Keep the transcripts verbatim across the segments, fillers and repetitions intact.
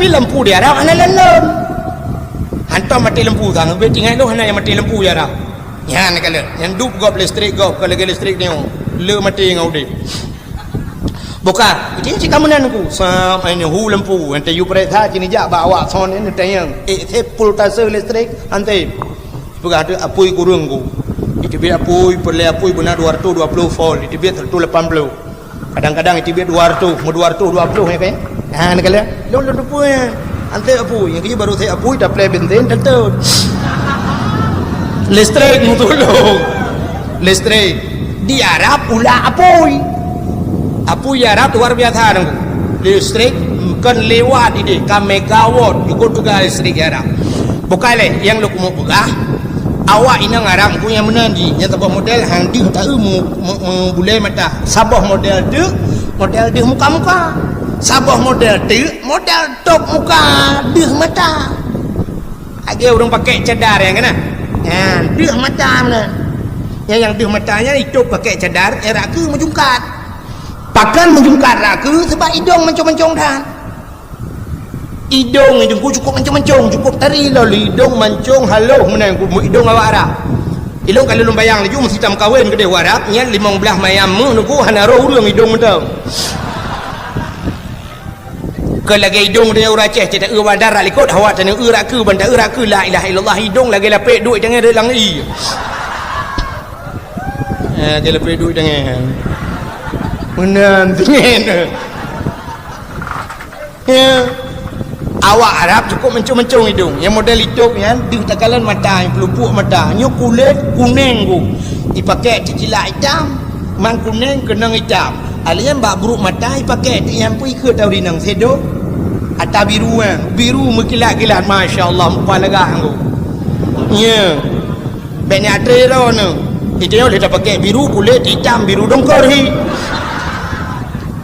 Tapi lampu di Arab hana lon-lon. Hantom maté lampu sang, leubeh tinggai lôn hana nyang maté lampu di Arab. Nyan ka lheueh, nyan dub gob listrik gob, ka lagèe listrik nyoe. Le maté ngon udép. Buka, jadi cit ka meunan ku. Sam, ai nyoe hu lampu, ente yue peuriksa sini jak bak awak son ni tanyong. Eh, sepultase listrik, ante. Peugah tu apui kureueng ku. Iteubiet apui, peureulèe apui beuna dua ratus dua puluh volt, iteubiet seratus lapan puluh. Kadang-kadang iteubiet dua ratus, meu dua ratus dua puluh ya kan? Ha, ni kalian. Lôn lôn tupui ya. Ante apui, yang kini baru saya apui, dah play bensin, tentu. Listrik mutulung. Listrik. Di Arab ulah apui. Apui Arab luar biasa dong. Listrik bukan lewat ide, ka megawatt, ikut juga listrik Arab. Bukan leh, yang lu kumuk peugah, awak inong Arab ku nyang meunan jih, nyang saboh model hang deuh taeu mu, mu, mu bulèe mata. Saboh model teuk, model deuh muka-muka. Saboh model teuk, model top muka, deuh mata. Lagèe ureueng pakai cadar nyang keunan. Nyan, deuh mata meunan. Nyang, nyang deuh mata nyan itop pakai cadar, eh, raka meujungkat. Pakon meujungkat raka, sebab idong mancong-mancong that. Idong idong ku cukup mancong-mancong, cukup tari lom idong mancong halôh meunan ku idong awak Arab. Ilôn ka lôn bayang laju meusitam kawen keudeh awak Arab, nyan limong blaih mayam meuh nunggu hana roh ureueng idong mantong. Keu lagèe idong tanyoe ureueng Aceh, cit taeu bandar likot hawa tanyoe eu raka, ban taeu raka la ilaha illallah, idong lagèe lapek duek tangai lam ie. Eh, lagèe lapek duek tangai. Meunan singoh. Ya. Awak Arab cukup mancong-mancong idong. Yang model itop nyan, deuh takalon mata, yang peulupuk mata. Nyoe kulét kuneng ku. Ipakai cicilak itam, man kuneng keunong itam. Alien bak brok mata ipakai ti nyang pui keu tau rinang sedo. Ata biru kan. Biru meukilat-kilat, masya Allah, muka lagak anggo. Nya. Bèk nyak tré droe nyoe. Itu nyoe lé tapakai biru kulét itam biru dongkor hi.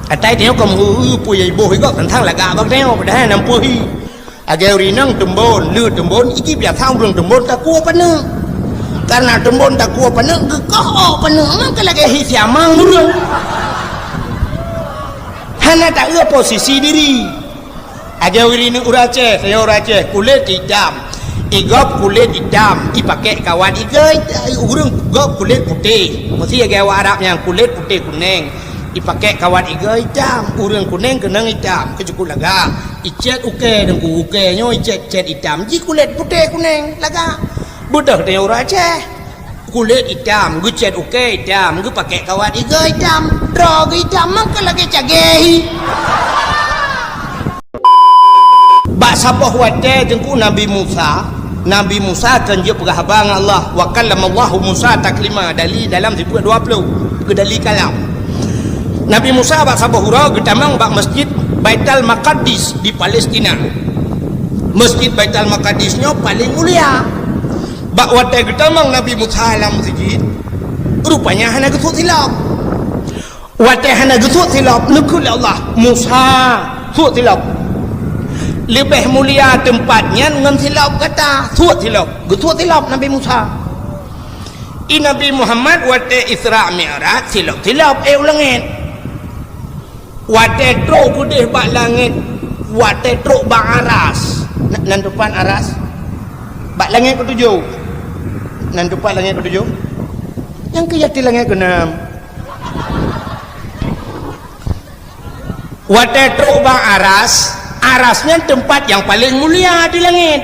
Ata itu nyoe keu meuheu pui iboh igok tentang lagak bak nyoe padahai nam pui hi. Lagèe ureueng inong teumbon, le teumbon, iki biasa ureueng teumbon takue paneuk. Karena teumbon takue paneuk, geukoh ôk paneuk, maka lagèe hi siamang ureueng. Hana taeu posisi diri. Lagèe ureueng inong ureueng Aceh, saya ureueng Aceh, kulét itam. Igop kulét itam, ipakai kawat igoe, ureueng gop kulét putéh. Mesti lagèe awak Arab nyang kulét putéh kuneng. Ipakai kawat igoe itam, ureueng kuneng keunong itam, keu cukup lagak. Icet ukèe deungku, ukèe nyoe icet-cet itam, ji kulét putéh kuneng lagak. Beudôh tanyoe ureueng Aceh. Kulét itam, geucet ukèe itam, geupakai kawat igoe itam, droe geuh itam, mangka lagèe cagèe hi. Bak saboh watèe teungku Nabi Musa, Nabi Musa kan jeuet peugah haba ngon Allah, wa kallamallahu Musa taklima, dali dalam sifeut dua puluh, keu dali kalam. Nabi Musa bak saboh uroe geutamong bak Masjid Baitul Maqdis di Palestina. Masjid Baitul Maqdis nyoe paleng mulia. Bak watèe geutamong Nabi Musa lam meuseujid, rupanya hana geusuet silop. Watèe hana geusuet silop, neukheun lé Allah, "Musa, suet silop. Leubeh mulia teumpat nyan ngon silop gata, suet silop." Geusuet silop Nabi Musa. I Nabi Muhammad watèe Isra Mi'raj silop-silop ék u langèt. Watèe trok keudeh bak langèt, watèe trok bak aras. Na-, nan teumpat aras? Bak langèt keutujôh. Nan teumpat langèt keutujôh? Nyang keu yatim langèt keunan. Watèe trok bak aras, aras nyan teumpat nyang paleng mulia di langèt.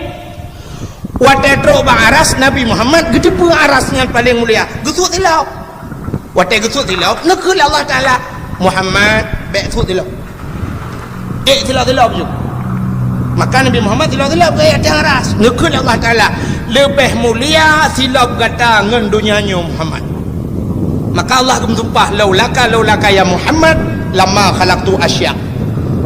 Watèe trok bak aras Nabi Muhammad geuteupeue aras nyan paleng mulia, geusuet silop. Watèe geusuet silop, neukheun lé Allah Taala, "Muhammad, bèk suet silop. Ék silop-silop ju." Maka Nabi Muhammad silop-silop geuék ateueh aras. Neukheun lé Allah Taala, "Leubeh mulia silop gata ngon donya nyoe Muhammad." Maka Allah geumeusumpah, "Laulaka, laulaka ya Muhammad, lama khalaqtu asya."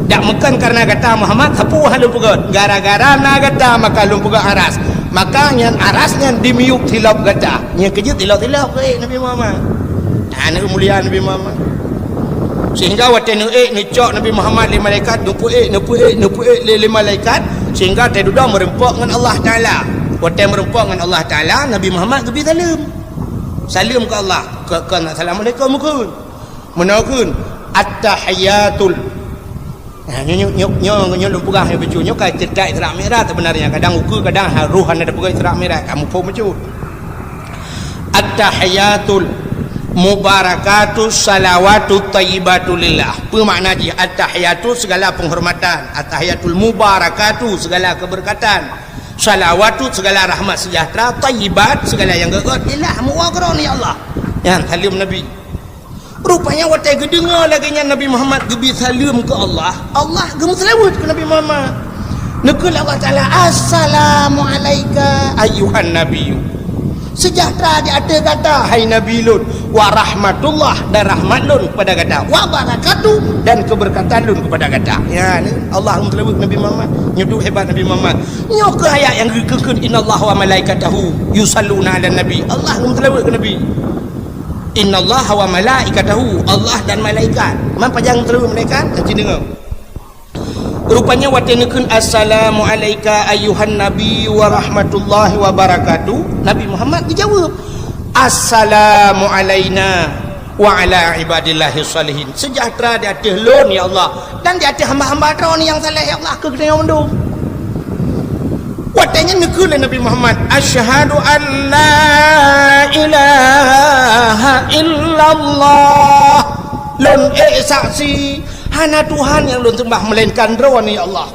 Dak meukon kareuna gata Muhammad, sapeue hana lôn peugöt. Gara-gara na gata maka lôn peugöt aras. Maka nyan aras nyan dimiyueb silop gata. Nyan keuh jeuet silop-silop keu Nabi Muhammad. Aneuk mulia Nabi Muhammad. Sehingga watèe neuék neucok Nabi Muhammad lé malaikat, neupeuék, neupeuék, neupeuék lé, lé malaikat, sehingga watèe dudoe meureumpok ngon Allah Taala. Watèe meureumpok ngon Allah Taala, Nabi Muhammad geubri saleuem. Saleuem keu Allah, keu, keu assalamualaikum kheun. Meunoe kheun, "At-tahiyyatul Nah, nyoe, nyoe, nyoe, nyoe, nyoe lôn peugah nyoe bacut. Nyoe ka ceurita Isra Mi'raj sebenarnya. Kadang ukeue, kadang ha, roh hana teupeugah Isra Mi'raj. Kamu phom bacut. At-tahiyatul mubarakatu salawatu thayyibatu lillah. Apa makna jih? At-tahiyatu segala penghormatan. At-tahiyatul mubarakatu segala keberkatan. Salawatu segala rahmat sejahtera. Thayyibat segala nyang gét-gét. Lillah, meu'oh keu droeneuh ya Allah. Nyan, saleuem Nabi. Rupanya watée geudeungoe lagée nyan Nabi Muhammad geubri saleuem keu Allah, Allah geumeuseulaweuet keu Nabi Muhammad. Neukheun lé Allah Taala, "Assalamu alaika ayyuhan nabiyyu." Sejahtera di ateueh gata, hai Nabi lôn, wa rahmatullah, dan rahmat lôn kepada gata, wa barakatuh, dan keberkatan lôn kepada gata. Ya, ni Allah geumeuseulaweuet Nabi Muhammad. Nyoe duek hebat Nabi Muhammad. Nyoe keuh ayat nyang geukheun, "Innallaha wa malaikatahu yusalluna 'alan nabi." Allah geumeuseulaweuet keu Nabi. "Innallaha wa malaikatahu," Allah dan malaikat. Man pajan geumeuseulaweuet malaikat? Aci deungoe. Rupanya watée neukheun, "Assalamu alaika ayyuhan nabi wa rahmatullahi wa barakatuh," Nabi Muhammad geujaweueb, "Assalamu alaina wa ala ibadillahi shalihin." Sejahtera di ateueh lôn, ya Allah, dan di ateueh hamba-hamba droeneuh nyang saleh, ya Allah, keu geutanyoe mandum. Watée nyan neukheun lé Nabi Muhammad, "Asyhadu an la ilaha illallah." Lôn ék saksi, hana Tuhan nyang lôn seumbah melainkan Droeneuh, ya Allah.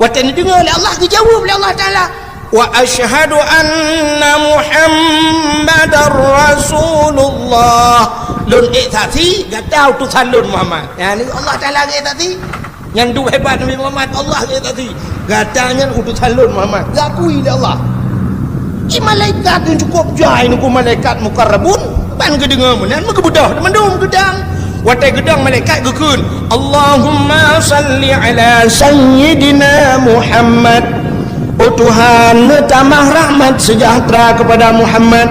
Watée neudeungoe lé Allah, geujaweueb lé Allah Taala, "Wa asyhadu anna Muhammadar Rasulullah." Lôn ék saksi, gata utosan lôn Muhammad. Nyan Allah Taala geuék saksi. Nyan duek hebat Nabi Muhammad, Allah geuék saksi. Gata nyan utosan lôn Muhammad, geukui lé Allah. Di malaikat nyan cukup jai nunggu malaikat mukarrabun, ban geudeungoe meunan meugeubeudoh mandum geudang. Watée geudang malaikat geukheun, "Allahumma salli ala sayyidina Muhammad." Oh Tuhan, neutamah rahmat sejahtera kepada Muhammad,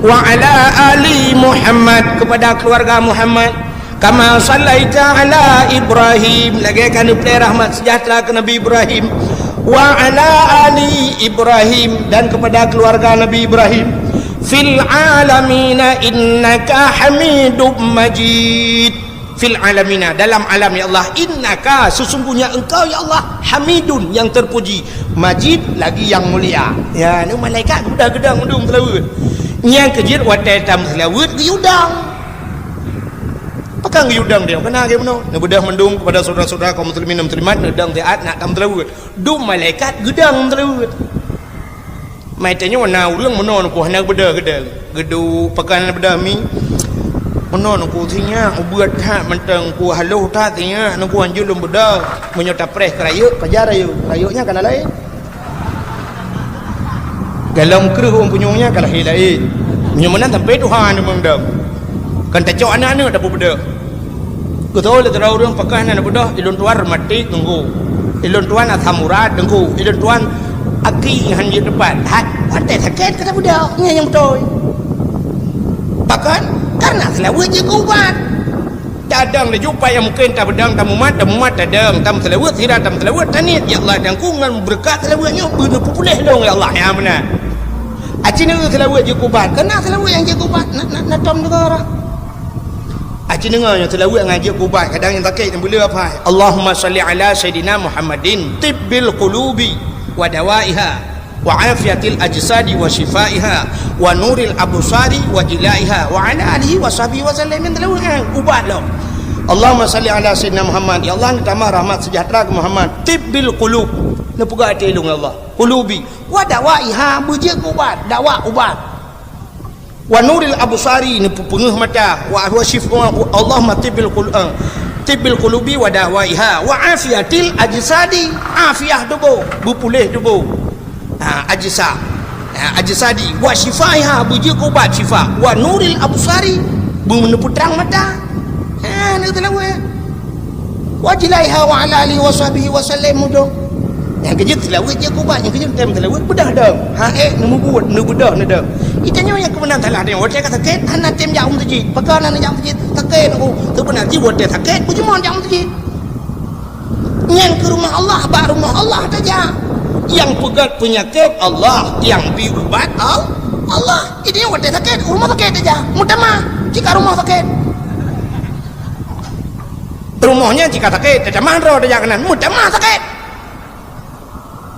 wa ala ali Muhammad, kepada keluarga Muhammad, kama sallaita ala Ibrahim, lagée ka neupeulée rahmat sejahtera keu Nabi Ibrahim, wa ala ali Ibrahim, dan kepada keluarga Nabi Ibrahim, fil alamina innaka Hamidum Majid. Fil alamina, dalam alam ya Allah, innaka, sesungguhnya Engkau ya Allah, Hamidun, yang terpuji, Majid, lagi yang mulia. Ya, ni malaikat geudah-geudah mandum seulaweuet. Nyang keujeuet watée tameuseulaweuet geuyue dang. Pakon geuyue dang dia? Keunan lagée bunoe. Neubeudoh mandum kepada saudara-saudara kaum muslimin dan muslimat, neudang siat nak tameuseulaweuet. Dum malaikat geudang seulaweuet. Mai tanyoe na ureuëng meunoe nungku hana beudôh geudang. Geuduek pakon hana beudôh mi. Meunoe nungku sinyak ubeuet that mantong ku haloh that sinyak nungku hanjeuet lôn beudôh. Meunyoe tapreh keu rayeuk, pajan rayeuk. Rayeuk nyan kana laén. Galom kreueh ureuëng punyueng nyan ka lahé laén. Meunyoe meunan sampoe tuha nibak dam. Kan tacok aneuk-aneuk dapur beudôh. Geutôi lé sidroe ureuëng pakon hana beudôh, ilôn tuan rematik teungku. Ilôn tuan asam urat teungku. Ilôn tuan aki han jeuet teupat. Hat, watée sakét ka tabeudôh. Nyan nyang beutôi. Pakon? Karena seulaweuet jeuet keu ubat. Tadong laju pat nyang mungken tabeudang, tamumat, tamumat, tadong, tameuseulaweuet, sira tameuseulaweuet, taniet, "Ya Allah, dan ku ngon beureukat seulaweuet nyoe beuneupeupuléh lôn, ya Allah." Nyan meunan. Aci neu seulaweuet jeuet keu ubat, keunan seulaweuet nyang jeuet keu ubat, na, na, na tom deungoe. Aci deungoe nyoe seulaweuet nyang jeuet keu ubat, kadang nyang sakét nyang beuleueh apai. Allahumma shalli ala sayyidina Muhammadin tibbil qulubi wa dawaiha. Wa afiatil ajsadi wa syifaiha, wa nuril absari wa jilaiha, wa ala alihi wa sahbihi wa sallam. Nyan teulaweuet, eh, ubat lom. Allahumma shalli ala sayyidina Muhammad. Ya Allah, neutamah rahmat sejahtera keu Muhammad. Tibbil qulub. Neupeugah até lôn, ya Allah. Qulubi. Wa dawaiha, beujeuet keu ubat. Dawa ubat. Wa nuril absari, neupeupeungeuh mata, wa, wa syif-, wa, wa, Allahumma tibbil qul-, eh, tibbil qulubi wa dawaiha, wa afiatil ajsadi, afiah tuboh, beupuléh tuboh. Ha, ajsa. Ha, ajsadi, wa syifaiha, beujeuet keu ubat syifa, wa nuril absari, beuneupeutrang mata. Ha, neu teulaweuet. Wa jilaiha wa ala alihi wa sahbihi wa sallam mudong. Nyang keujeuet seulaweuet jeuet keu ubat, nyang keujeuet tem seulaweuet beudoh dong. Ha, eh, neumubuet, neubeudôh neudong. Geutanyoe nyang keumeunang salah tanyoe, watée ka sakét, hana tem jak u meuseujid. Pakon hana jak u meuseujid? Sakét aku. Seubeuna jih watée sakét, beujeuet jak u meuseujid. Nyan keu rumoh Allah, bak rumoh Allah tajak. Nyang peugét peunyakét Allah, nyang bri ubat Al-, Allah. Geutanyoe watée sakét, u rumoh sakét tajak. Meutamah, jika rumoh sakét. Rumoh nyan jika sakét, tatamah droe tajak keunan, meutamah sakét.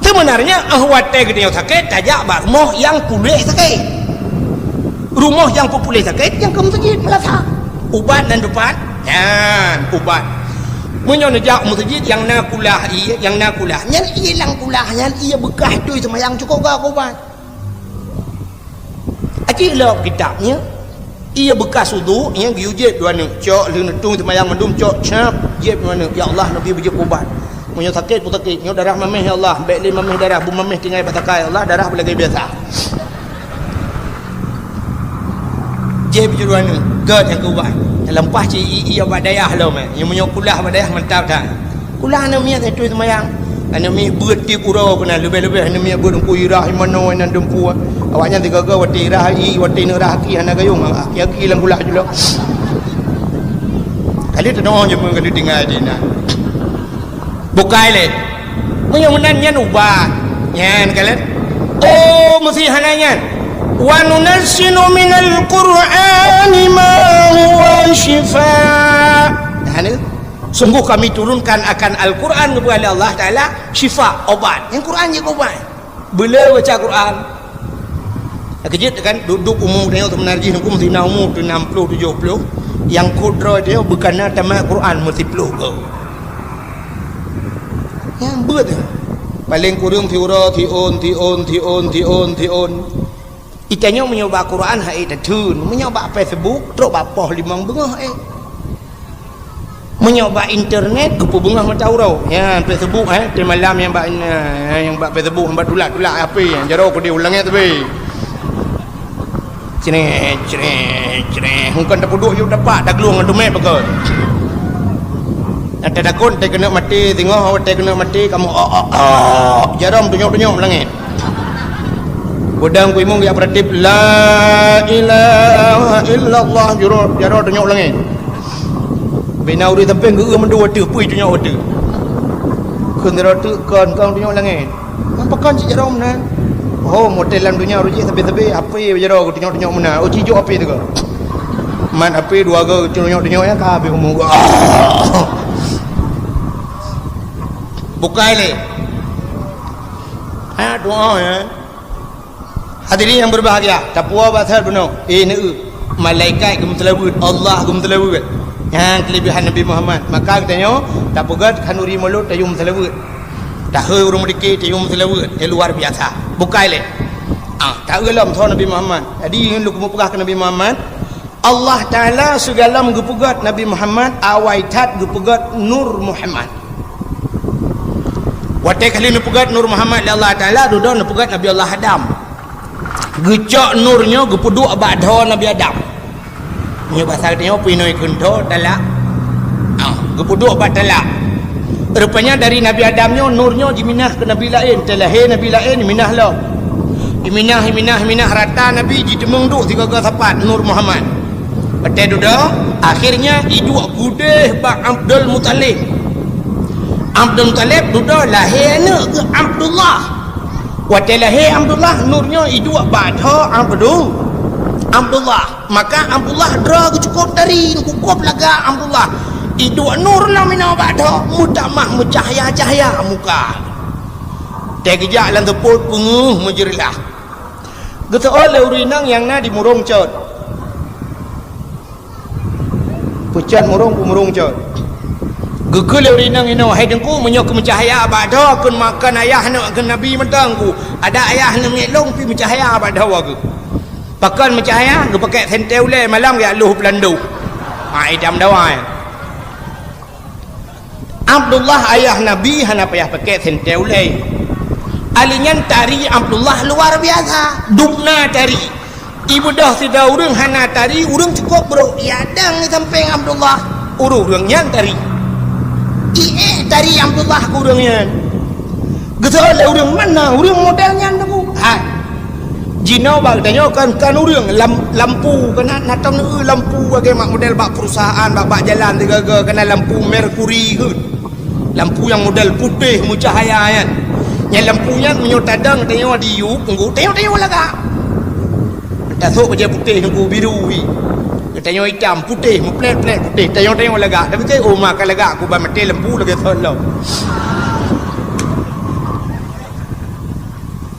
Sebenarnya, eh, watée geutanyoe sakét, tajak bak rumoh nyang puléh sakét. Rumoh nyang peupuléh sakét, nyang keu meuseujid, meulasa. Ubat nan teupat, nyan ubat. Meunyoe neujak meuseujid nyang na kulah ié, nyang na kulah, nyan ié lam kulah, nyan ié beukah tui seumayang cukôp gak ubat. Aci lom kitab nyan, ié beukah udhu, nyan geuyue jieb dua neuk, cok lheueh neutueng seumayang mandum, cok cap, jieb dua neuk, "Ya Allah, neubi beujeuet ubat. Meunyoe sakét pun sakét, nyoe darah mameh, ya Allah, bék lé mameh darah, beumaméh tinggai bak takai, ya Allah, darah beulagée biasa." Jieb beujeuet dua neuk, gét nyang keu ubat. Leupah cit ié, ié bak dayah lom, eh. Nyoe meunyoe kulah bak dayah mantap that. Kulah aneuk miet nyang tui seumayang. Aneuk miet beuet tiep uroe keunan, leubeh-leubeh aneuk miet beuet teungku irah, imanoe nan dumpu. Awaknyan sigoe-goe watée irah, i watée neurah aki hana gayong, aki-aki lam kulah julok. Kali teunoh je meungeuli tinggai di na. Bukai lé. Meunyoe meunan nyan ubat. Nyan kalon. Oh, meusi hana nyan. "Wa nunazzilu minal Qur'ani ma huwa syifa." Nah, ni. Sungguh Kami turunkan akan Al-Quran geupeugah lé Allah Taala syifa, obat. Nyang Quran jeuet obat. Beuleu baca Quran. Keujeuet kan, duek-duek umu tanyoe seubeuna jih nungku meusi na umu tu enam puluh, tujoh puluh. Nyang kudroe tanyoe beukana tamat Quran meusi ploh go. Nyang beuet. Paléng kureueng siuroe, siôn, siôn, siôn, siôn, siôn. Itanyoe meunyoe bak Quran hai tatheun, meunyoe bak Facebook trok bak poh limong beungoh, eh. Meunyoe bak internet geupeubeungoh mata uroe. Nyan Facebook, eh, teumalam nyang bak, eh, nyang bak Facebook, nyang bak tulak-tulak H P, jaroe keudeh u langét teubi. Creh, creh, creh. Hukon tapeuduek yub tapak, taglueng ngon teumé pakon. Ata takot, teukeunok maté, singoh watée keuneuk maté, kamoe, "Oh, oh, oh." Jaroe tunyok-tunyok langét. Beudang kuimong geujak peuratéb, "La ilaha illallah," jaroe, jaroe tunyok langét. Bina ureuëng sampéng geu-eu mandua teuh, pui tunyok watée. Kheun sidroe teuk kon, kon tunyok langét. Pakon cit jaroe meunan? Oh, model lam donya ureuëng jih sabe-sabe, H P jaroe geutunyok-tunyok meunan. Oh, cijok H P teuka. Man H P dua go tunyok-tunyok nyang ka habéh umu. Bukai lé. Ha, doa, ya. Hadirin yang berbahagia, tapuwoe bak that bunoe. Eh, neu, malaikat geumeuseulaweuet, Allah geumeuseulaweuet. Nyan keulebihan Nabi Muhammad. Maka geutanyoe tapeugét khanuri mulod tayue meuseulaweuet. Tahôi ureuëng meudike tayue meuseulaweuet, nyang luar biasa. Bukai lé. Ah, taeu lom soe Nabi Muhammad. Jadi, nyoe lôn keumeung peugah keu Nabi Muhammad, Allah Taala sigohlom geupeugét Nabi Muhammad, awai that geupeugét Nur Muhammad. Watée ka lheueh neupeugét Nur Muhammad lé Allah Taala, dudoe neupeugét Nabi Allah Adam. Geucok nur nyoe geupeuduek bak dhoe Nabi Adam. Nyoe basa geutanyoe pih nyoe kheun dhoe talak. Ah, geupeuduek bak talak. Rupanya dari Nabi Adam nyoe nur nyoe jiminah keu nabi laén, teulahé nabi laén jiminah lom. Jiminah, jiminah, jiminah rata nabi jiteumeung duek sigoe-goe sapat Nur Muhammad. Watée dudoe, akhirnya iduek gudeh bak Abdul Muthalib. Abdul Muthalib dudoe lahé aneuëk geuh Abdullah. Watée lahé Abdullah, nur nyoe iduek bak dhoe Abdu-, Abdullah. Maka Abdullah droe geuh cukôp tari, cukôp lagak Abdullah. Iduek nur lom inoe bak dhoe, meutamah meucahya-cahya muka. Teugeujak lam seupôt peungeuh meujeureulah. Geuseuôt lé ureuëng inong nyang na di murông cot. Peucot murông, peumurông cot. Geukheun lé ureuëng inong inoe, "Hai Teungku, meunyoe keu meucahya bak dhoe, kheun makheun ayah aneuëk kheun nabi mantong ku. Adak ayah aneuëk miet lôn pih meucahya bak dhoe geuh." Pakon meucahya, geupakék sentée ulée malam geujak lôh peulandoh. Ha, idam dawai. Abdullah ayah Nabi hana payah pakék sentée ulée. Ali nyan tari Abdullah luar biasa. Dubna tari. Ibeudôh sidroe ureuëng hana tari, ureuëng cukôp brôk. Ia dang di sampéng Abdullah. Ureuëng-ureuëng nyan tari. Iék tari Abdullah keu ureuëng nyan. Geuseuôt lé ureuëng mana? Ureuëng model nyan teungku. Hai. Jinoe bak geutanyoe kan, kan ureuëng lam-, lampu, kan na, na tom neu lampu lagée mak model bak perusahaan, bak, bak jalan tiga-tiga, kan na lampu merkuri kheun. Lampu nyang model putéh meucahaya nyan. Nyan lampu nyan meunyoe tadong tanyoe di yub, teungku, tanyoe-tanyoe lagak. Tasôk bajée putéh teungku, biru hi. Tanyoe itam, putéh, meuplét-plét putéh. Tanyoe-tanyoe lagak. Tapi kan, oh, ma ka lagak, ku ban maté lampu lagèe thon lom.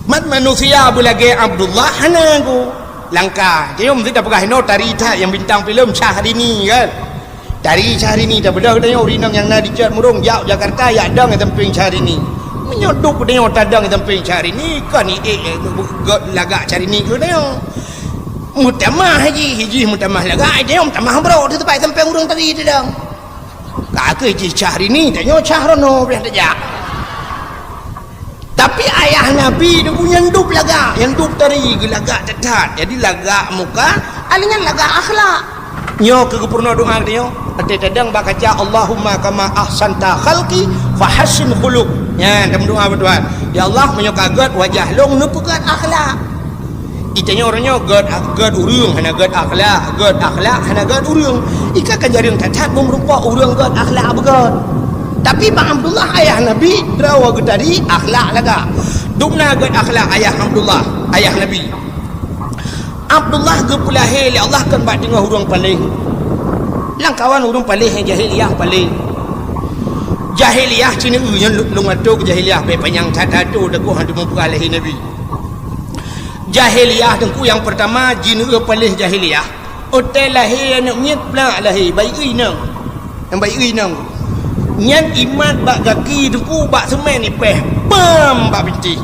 Mat manusia beulagèe Abdullah hana ku. Langka. Tanyoe meusti tapeugah inoe tari that nyang bintang filem Syahrini kan. Tari Syahrini tabeudôh tanyoe ureueng inong nyang na di Cot Murong jak Jakarta yak dong i sampéng Syahrini. Meunyoe duek tanyoe tadong i sampéng Syahrini, kon iék, eh, gèt lagak Syahrini keu tanyoe. Meutamah jih, jih meutamah lagak, tanyoe meutamah brôk di teumpat i sampéng ureueng tari tadong. Ka keuh jih Syahrini, tanyoe Syahrono pih tajak. Tapi ayah Nabi tu nyan dub lagak, nyan dub tari geulagak that-that. Jadi lagak muka, alinyan lagak akhlak. Nyoe keu geupeurunoe doa geutanyoe. Até tadong bak kaca, "Allahumma kama ahsanta khalqi fahassin khuluq." Nyan, tameudoa bak Tuhan. "Ya Allah, meunyoe ka gèt wajah lôn, neupeugèt akhlak." Itanyoe uroe nyoe gèt, gèt ureueng hana gèt akhlak, gèt akhlak hana gèt ureueng. Ika ka jareueng that-that meureumpok ureueng gèt akhlak beugèt. Tapi bak Abdullah ayah Nabi, droe geutari akhlak lagak. Dubna gèt akhlak ayah Abdullah, ayah Nabi. Abdullah geupeulahé lé Allah kon bak teungoh ureueng paléh. Lamkawan ureueng paléh nyang jahiliyah paléh. Jahiliyah cit nyan lôn atô keu jahiliyah, bèk panyang that-that atô, takot hana teumeupeugah lahé Nabi. Jahiliyah teungku nyang peurtama jineuk paléh jahiliyah. Watèe lahé aneuk miet plak lahé, bayeue inong. Nyang bayeue inong. Nyan imat bak gaki teungku bak seumén ipèh, pam bak bintéh.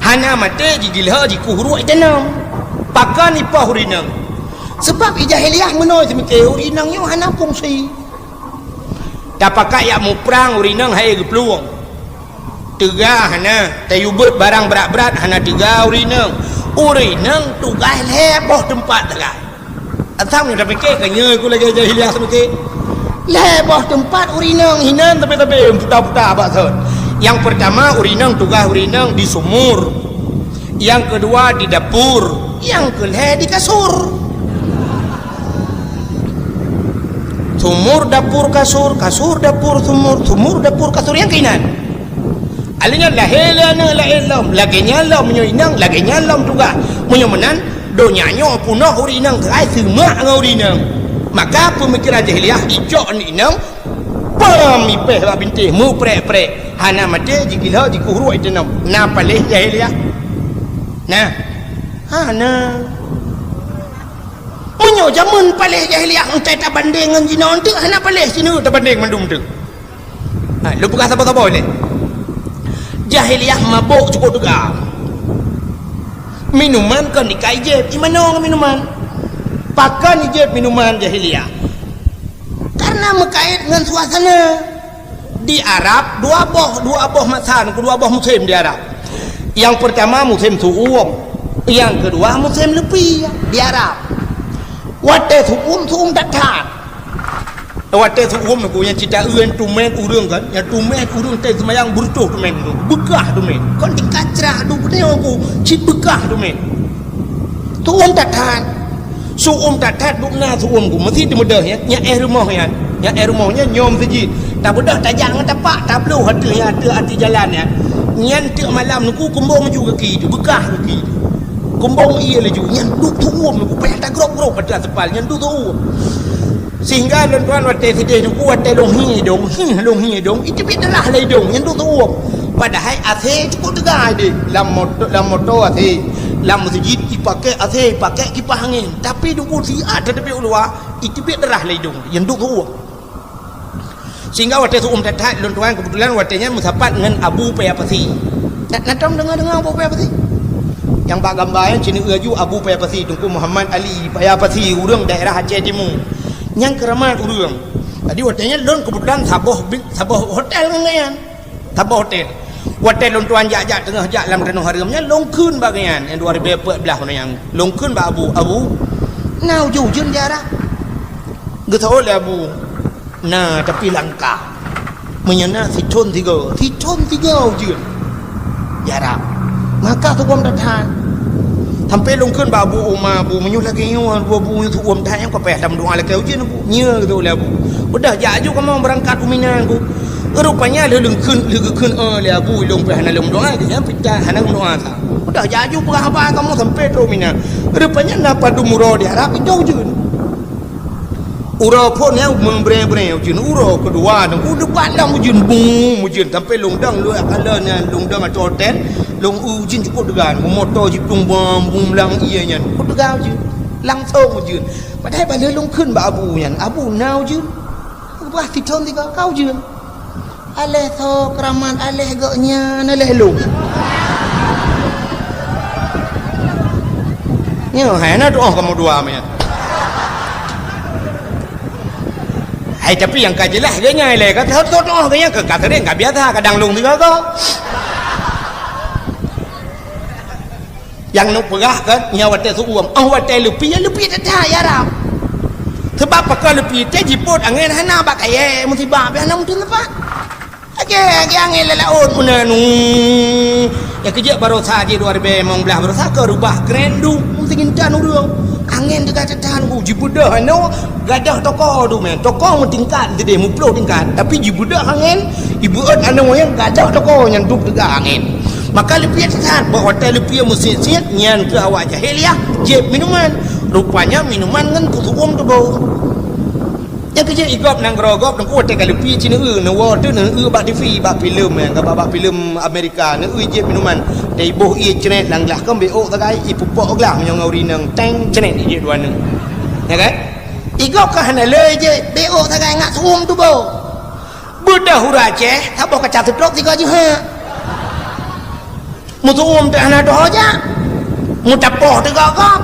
Hana maté jigilho jikuh ruek itanom. Pakon ipoh ureueng inong? Sabab i jahiliyah meunoe seumiké ureueng inong nyoe hana fungsi. Tapakat jak muprang ureueng inong hai geuplueng. Teuga hana, tayue beuet barang brat-brat hana teuga ureueng inong. Ureueng inong tugaih lhèe boh teumpat teuga. Asai meunyoe tapiké ka nyoe ku lagèe jahiliyah seumiké. Lhèe boh teumpat ureueng inong hinan tapi-tapi puta-puta bak thon. Nyang peurtama ureueng inong tugaih ureueng inong di sumur. Nyang keudua di dapur, nyang keulhèe di kasur. Sumur, dapur, kasur, kasur, dapur, sumur, sumur, dapur, kasur, nyang keunan. Alinyan lahé lé aneuk laén lom, lagèe nyan lom meunyoe inong, lagèe nyan lom tugaih. Meunyoe meunan, donya nyoe peunoh ureueng inong keuhai seumak ngon ureueng inong. Maka peumikiran jahiliyah icok aneuk inong, pam ipèh bak bintéh, meuprek-prek. Hana maté, jigilho, jikuh ruek itanom. Na paléh jahiliyah? Na? Hana. Meunyoe jameun paléh jahiliyah, enteuk tabandéng ngon jinoe, enteuk hana paléh sineuk tabandéng mandum teuk. Ha, lôn peugah saboh-saboh lé. Jahiliyah mabök cukôp teuga. Minuman kon ikai jép, imanoe ngon minuman. Pakon ijép minuman jahiliyah? Karena meukait ngon suasana. Di Arab, dua boh, dua boh masa, dua boh musém di Arab. Nyang peurtama musém su'um, nyang keudua musém leupi di Arab. Watèe su'um, su'um that-that. Watèe su'um nyoe nyang cit taeu tumén ureueng kan, nyang tumén ureueng teuh seumayang beureutoh tumén tu, beukah tumén. Kon tingkat crah tu beutôi ku, cit beukah tumén. Su'um that-that. Su'um that-that, dubna su'um ku. Meusi teumeudeh nyan, nyan éh rumoh nyan. Nyan éh rumoh nyan nyoe meuseujid. Tabeudôh tajak ngon tapak, tabloh ateueh nyan, ateueh ateueh jalan nyan. Nyan teuk malam nyoe ku kumbong ju gaki tu, beukah gaki tu. Kumbong ie laju, nyan duek su'um nyoe ku payah tagrôp-grôp ateueh aspal, nyan duek su'um. Sehingga lôn tuan watèe sideh nyoe ku watèe lôn hi idông, hi lôn hi idông, iteubiet darah lé idông, nyan duek su'um. Padahai AC cukôp teuga deh, lam moto, lam moto AC, lam meuseujid ipaké AC, ipaké kipah angén. Tapi dum siat teuteubiet u luwa, iteubiet darah lé idông, nyan duek su'um. Sehingga watèe su'um that-that, lôn tuan keubeutulan watèe nyan meusapat ngon Abu Paya Pasi. Na, na tom deungoe-deungoe Abu Paya Pasi? Nyang bak gamba nyan cit nyoe laju Abu Paya Pasi, Teungku Muhammad Ali Paya Pasi, ureueng daerah Aceh Timu. Nyang keuramat ureueng. Jadi watèe nyan lôn keubeutulan saboh bi-, saboh hotel ngon gobnyan. Saboh hotel. Watèe lôn tuan jak-jak teungoh jak lam tanoh hareuem nyan, lôn kheun bak gobnyan, nyang dua ribèe peuet blah nyan. Lôn kheun bak Abu, "Abu, na ujeuen-ujeuen di Arab?" Geuseuôt lé Abu, "Na, tapi langka. Meunyoe na sithon sigoe, sithon sigoe ujeuen di Arab." Maka su'um that-that. Sampoe lôn kheun bak Abu Uma, "Abu, meunyoe lagèe nyoe, Abu, Abu, su'um that nyoe ka payah tameudoa lakèe ujeuen, Abu." "Nyo," geuseuôt lé Abu. "Udah, jak aju kamoe beurangkat u Mina, Abu." Rupanya lheuh lôn kheun, lheuh geukheun, "Oh," lé Abu, "Ilôn pih hana lôn meudoa," gobnyan pih hana meudoa sa. Udah, jak aju peugah haba kamoe sampoe trôk Mina. Rupanya na padum uroe di Arab, itôh ujeuen. Uroe phon nyang meubrée-brée ujeuen, uroe keudua teungku dipat lom ujeuen, bum, ujeuen sampoe lôn dong lôn kalon nyan, lôn dong ateueh hotel, lôn eu ujeuen cukôp teuga, moto jiplueng bom, bum lam ié nyan, cukôp teuga ujeuen. Langsong ujeuen. Padahai bak lheueh lôn kheun bak abu nyan, "Abu, na ujeuen?" Geubah sithon sigoe, "Ka ujeuen." Aléh soe keuramat, aléh gobnyan, aléh lôn. Nyoe hai na tuoh kamoe dua meunan. Hai, tapi nyang ka jeulaih gobnyan lé, ka tuoh-tuoh gobnyan ka, ka sering, ka biasa, kadang lôn sigoe-goe. Nyang neupeugah keu nyoe watée seuuem, oh watée leupie, leupie that-that ya Rab. Sabab pakon leupie teuh jipôt angén hana bak kayée musibah, pih hana mungken leupah. Lagée, lagée angén lam laôt meunan. Nyang keujeuet baroesa jih dua ribée limong blaih baroesa ka reubah kren duek, meusigintan ureuëng. Angén teuga that-that, uh, jibeudôh anoe, gadôh toko tu meunan. Toko meutingkat sideh, meuploh tingkat, tapi jibeudôh angén, ibeuet anoe nyang gadôh toko nyan duek teuga angén. Maka leupie that-that, bak watée leupie meusiet-siet, nyan keuh awak jahiliah jieb minuman. Rupanya minuman ngon peuseuuem tuboh. Nyang keujeuet igop nanggroe gob teungku watée ka leupie ci neueu, neuwoe teuh neueu bak T V, bak filem, nyang ka bak, bak filem Amerika, neueu jieb minuman. Teuiboh ié cret lam glah, kon bék ôk sagai, ipeupok glah meunyoe ngon ureuëng inong, teng, cret ijieb dua neuk. Ya kan? Igop ka hana le jieb, bék ôk sagai ngat seuuem tuboh. Beudôh ureuëng Aceh, saboh kaca seutrok sigoe jeuhet. Meuseuuem teuh hana doh jak. Meutapoh teuh gob-gob.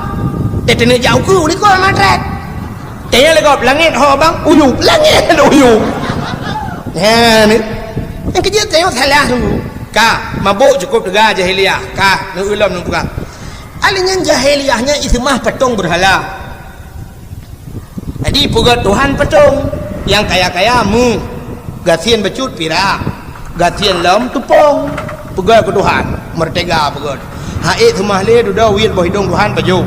Teuh teuneuk jak ukeue likot matret. Teuh nyang lé gob langét ho bang, uyueb, langét uyueb. Nyan, nyang keujeuet tanyoe salah dulu. Ka, mabök cukôp teuga jahiliah. Ka, neueu lom neupeugah. Ahli nyan jahiliah nyan iseumah patong beurhala. Jadi peugét Tuhan patong, nyang kaya-kaya meuh, gasien bacut pirak, gasien lom teupông, peugét keu Tuhan, meurtega peugét. Hai seumah lé dudoe wiet boh idong Tuhan pajoh.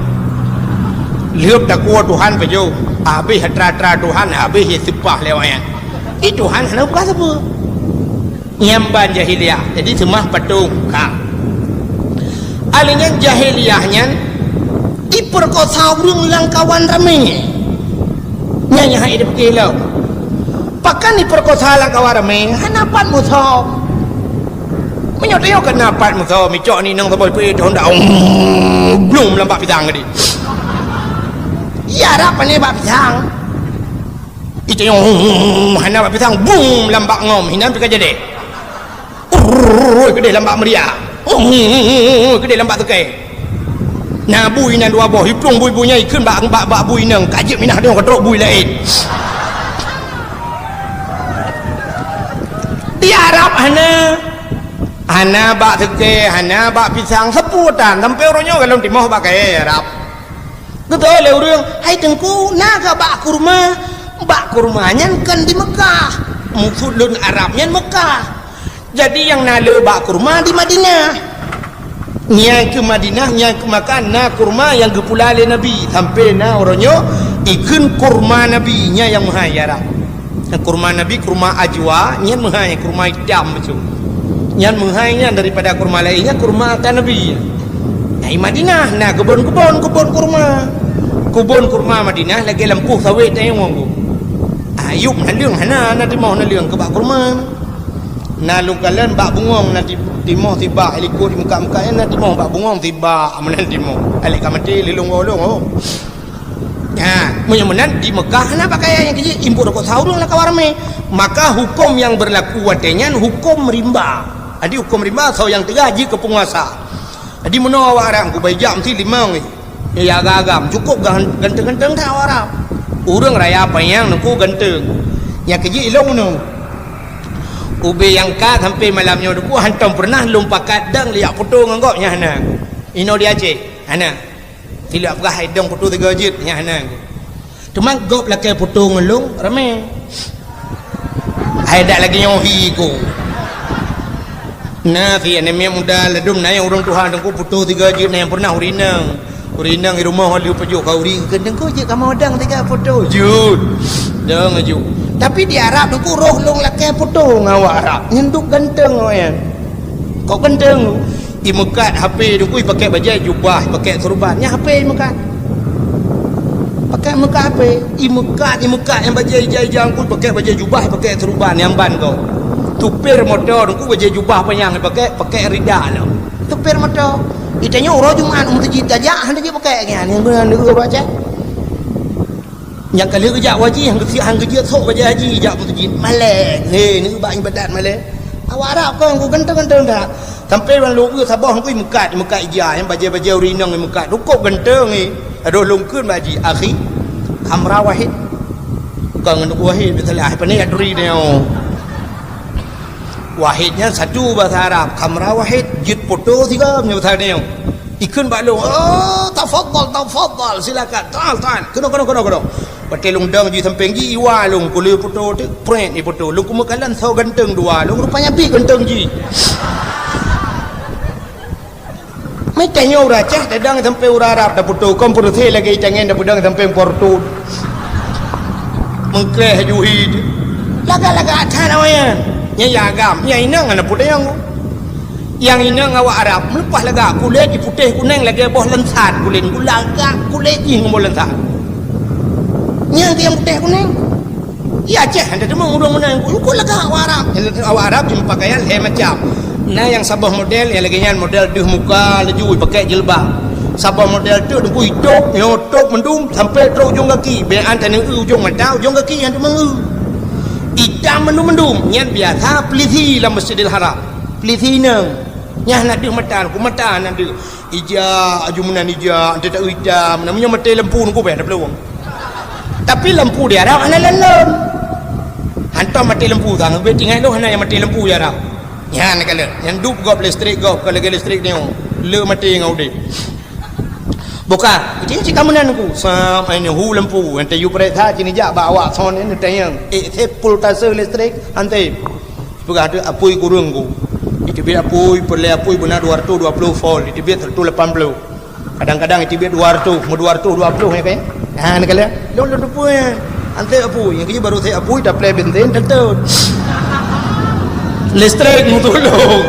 Lheueh takue Tuhan pajoh, habéh atra-atra Tuhan, habéh ie seupah lé awaknyan. Di Tuhan hana peugah sapeue. Nyan ban jahiliah. Jadi seumah patong ka. Ahli nyan jahiliah nyan dipeurkosa ureuëng lam kawan ramé. Nyan nyang hai dipike lom. Pakon dipeurkosa lam kawan ramé, hana pat musoh. Meunyoe tanyoe keunan pat musoh, micok ni nang saboh pih honda, um, blum lam bak pisang tadi. Ya rab pane bak pisang. Itanyoe hana bak pisang, bum lam bak ngom, hinan pih ka jadi. Urrrr, keudeh lam bak meuria. Urrrr, keudeh lam bak teukai. Na bui nan dua boh, iplueng bui-bui nyan ikheun bak, bak, bak bui inong, ka jeuet minah deungon ka trok bui laén. Di Arab hana, hana bak teukai, hana bak pisang, sapeue tan, sampoe uroe nyoe galom timoh bak kayée Arab. Geutanyong lé ureuëng, "Hai Teungku, na kah bak kurma?" Bak kurma nyan kon di Meukah. Maksud lôn Arab nyan Meukah. Jadi nyang na le bak kurma di Madinah. Nyan keuh Madinah, nyan keuh Meukah na kurma nyang geupula lé Nabi. Sampoe na uroe nyoe ikheun kurma Nabi, nyan nyang meuhai Arab. Kurma Nabi, kurma ajwa, nyan meuhai, kurma itam macam. Nyan meuhai nyan daripada kurma laén, nyan kurma ata Nabi. Nah, di Madinah na keubon-keubon, keubon kurma. Keubon kurma Madinah lagée lampôh sawét tanyoe ngon. Ayub naleueng hana, na timoh naleueng keu bak kurma. Na lôn kalon bak bungong na ti-, timoh sibak, likot di Meukah-Meukah nyan na timoh bak bungong sibak, meunan timoh. Alek ka maté lé lôn gohlong, oh. Ha, meunyoe meunan di Meukah hana pakaian nyang keu jih, impôt rukok sahur lam kawan ramé. Maka huköm nyang beurlaku watée nyan huköm rimba. Jadi huköm rimba soe nyang teuga jih keu peunguasa. Jadi meunoe awak Arab, kubai jak meusti limong nyoe. Ya agam-agam, cukôp gan-, ganteng-ganteng that awak Arab. Ureuëng raya panyang neuku ganteng. Nyang keu jih ilong meunoe. Ubé nyang ka sampoe malam nyoe neuku hantom peureunah lôn pakat dang liak foto ngon gob nyan hana. Inoe di Aceh, hana. Silap peugah hai dong foto tiga jeuet, nyan hana. Teuma gob lakée foto ngon lôn, ramé. Hai dak lagée nyoe hi ku. Na si aneuk miet muda ladum na nyang ureuëng tuha teungku foto tiga jeuet na nyang peureunah ureuëng inong. Ureuëng inong di rumoh lheueh pajoh ka ureuëng keu teungku jeuet kamoe dang tiga foto. Jeuet. Dong aju. Tapi di Arab teungku roh lôn lakée foto ngon awak Arab. Nyan duek ganteng awaknyan. Kok ganteng? Imeukat H P teungku, ipakèk bajèe jubah, ipakèk seureuban, nyan H P imeukat. Pakai meukat ape? Imeukat, imeukat nyang bajée ija-ija ngku, pakai bajée jubah, pakai seuruban nyang ban gob. Supir moto ngku bajée jubah panyang pakai, pakai rida lom. Supir moto. Itanyoe uroe Jumat meuseujid tajak, hana jeuet pakai nyan, nyang guna neu uroe cak. Nyang ka lheueh geujak haji, han geujeuet, han geujeuet sok bajée haji jak meuseujid. Malée, he, neu bak ibadat malée. Awak Arab kon ku ganteng-ganteng that. Sampai ban lôn eu saboh ngui meukat, meukat ija, nyang bajée-bajée ureueng inong meukat. Rukok ganteng ngi. Adoh lôn kheun bak ji, "Akhi, khamra wahid." Kon ngon wahid, misalnya, "Ah, pane ya duri nyoe." Wahid nyan satu bahasa Arab, khamra wahid, jeuet poto sigoe nyoe bahasa nyoe. Ikheun bak lôn, "Oh, tafadhal, tafadhal, silakan. Ta'al, ta'al. Keunoe, keunoe, keunoe, keunoe." Watée lôn dong ji sampéng ji, iwa lôn, ku lheueh poto teuk, prét ipoto. Lôn kumeukalan soe ganteng dua, lôn rupanya pih ganteng ji. Meutanyoe ureueng Aceh tadong sampéng ureueng Arab tapoto, kon peureusé lagée itangen tapeudong sampéng portut. Meukreh juhi. Lagak-lagak that awaknyan. Nyan ya agam, nyan inong hana peudong. Nyang inong awak Arab, meuleupah lagak kulét jiputéh kunéng lagée boh lansat kulét, lagak kulét jih ngon boh lansat. Nyang nyang putéh kunéng. Di Aceh hana teumong ureueng meunan, ukeue lagak awak Arab. Awak Arab jimeupakean lhée macam. Na nyang saboh model nyang lagée nyan model deuh muka laju pakai jilbab. Saboh model teuk deungon itôb, nyoe tôb mandum sampai trok ujong gaki. Bék an taneu ujong mata, ujong gaki nyang teumong. Itam mandum-mandum, nyan biasa peulisi lam Masjidil Haram. Peulisi inong. Nyan na deuh mata, ku mata na deuh. Ija, aju meunan ija, ante tak itam, namanya mati lampu nunggu beh ada peluang. Tapi lampu di Arab hana lon-lon. Hantom mati lampu sang, be tinggai tu hana yang mati lampu di Arab. Nyan kalau, nyan dup gob listrik gob, kalau lagi listrik ni, le mati dengan udip. Bukan, itu cik kamu nan ku, sama ini hu lampu, ante you periksa sini jak bak awak son ini tayang. Eh, saya pultase listrik, ante. Peugah teuk apui kureueng ku. Iteubiet apui, peureulée apui beuna dua ratus dua puluh volt, iteubiet seratus lapan puluh. Kadang-kadang iteubiet dua ratus, meu dua ratus dua puluh nyan kan. Ha, nyan kalian. Lôn lôn teupeu nyan. Anteuk apui, nyang keuji baru sép apui, taplé bensin, teutôt. Listrik meutulông.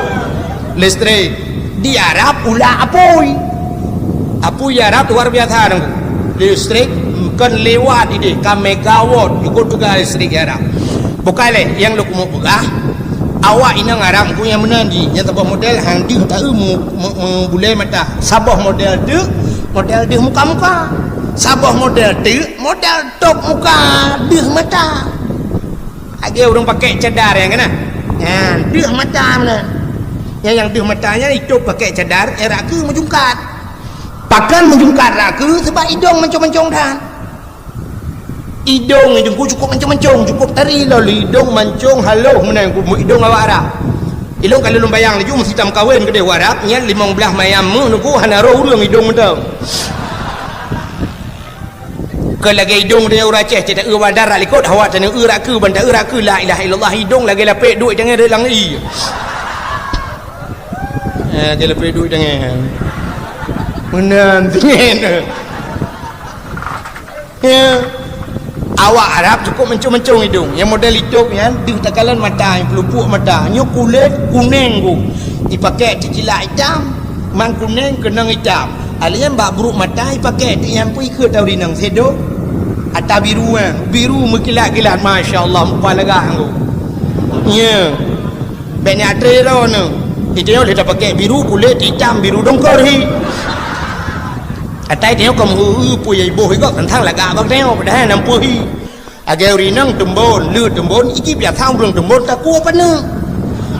Listrik. Di Arab ulah apui. Apui di Arab luar biasa nangku. Listrik kon lewat ideh, ka megawatt, cukup teuga listrik di Arab. Bukai lé, nyang lôn keumeung peugah, awak inong Arab ku nyang meunan jih, nyang saboh model han deuh taeu mu-, mu-, meubulée mata. Saboh model teuk, model deuh muka-muka. Saboh model teuk, model tôb muka, deuh mata. Lagée ureueng pakai cadar nyang keunan. Nyan, deuh mata meunan. Nyang, nyang deuh mata nyan itôb pakai cadar, eh, rot keu meujungkat. Pakon meujungkat rot keu, sebab idong mancong-mancong that. Idong idong ku cukup mancong-mancong, cukup tari lom idong mancong haloh meunan ku idong awak Arab. Ilong kalau lôn bayang laju meusitam kawen keudeh awak Arab, nyan limong blaih mayam meuh nunggu hana roh ureueng idong mantong. Keu lagée idong tanyoe ureueng Aceh, cit taeu bandar rak likot, hawa tanyoe eu rak keu, ban taeu rak keu, la ilaha illallah, idong lagée lapek duek tangai lam ie. Eh, lagée lapek duek tangai. Meunan, tinggai. Ya. Awak Arab cukup mancong-mancong idong. Nyang model itôb nyan, deuh takalon mata, nyang peulupuk mata. Nyoe kulét kuneng ku. Ipakai teucilak itam. Man kuneng keunong itam. Alien bak brok mata ipakai, ti nyang pui keu tau rinong sedo. Ata biru, eh, biru meukilat-kilat, masya Allah, mupa lagak anggo. Nya. Bèk nyak tré droeneuh. Ita nyoe lé tapakai biru, kulét itam, biru dongkor hi. Atai tanyoe ka meuheu-heu pui iboh igok teuntang lagak bak tanyoe, padahai nam pui hi. Lagèe ureueng inong teumbon, le teumbon, iji biasa ureueng teumbon takue paneuk.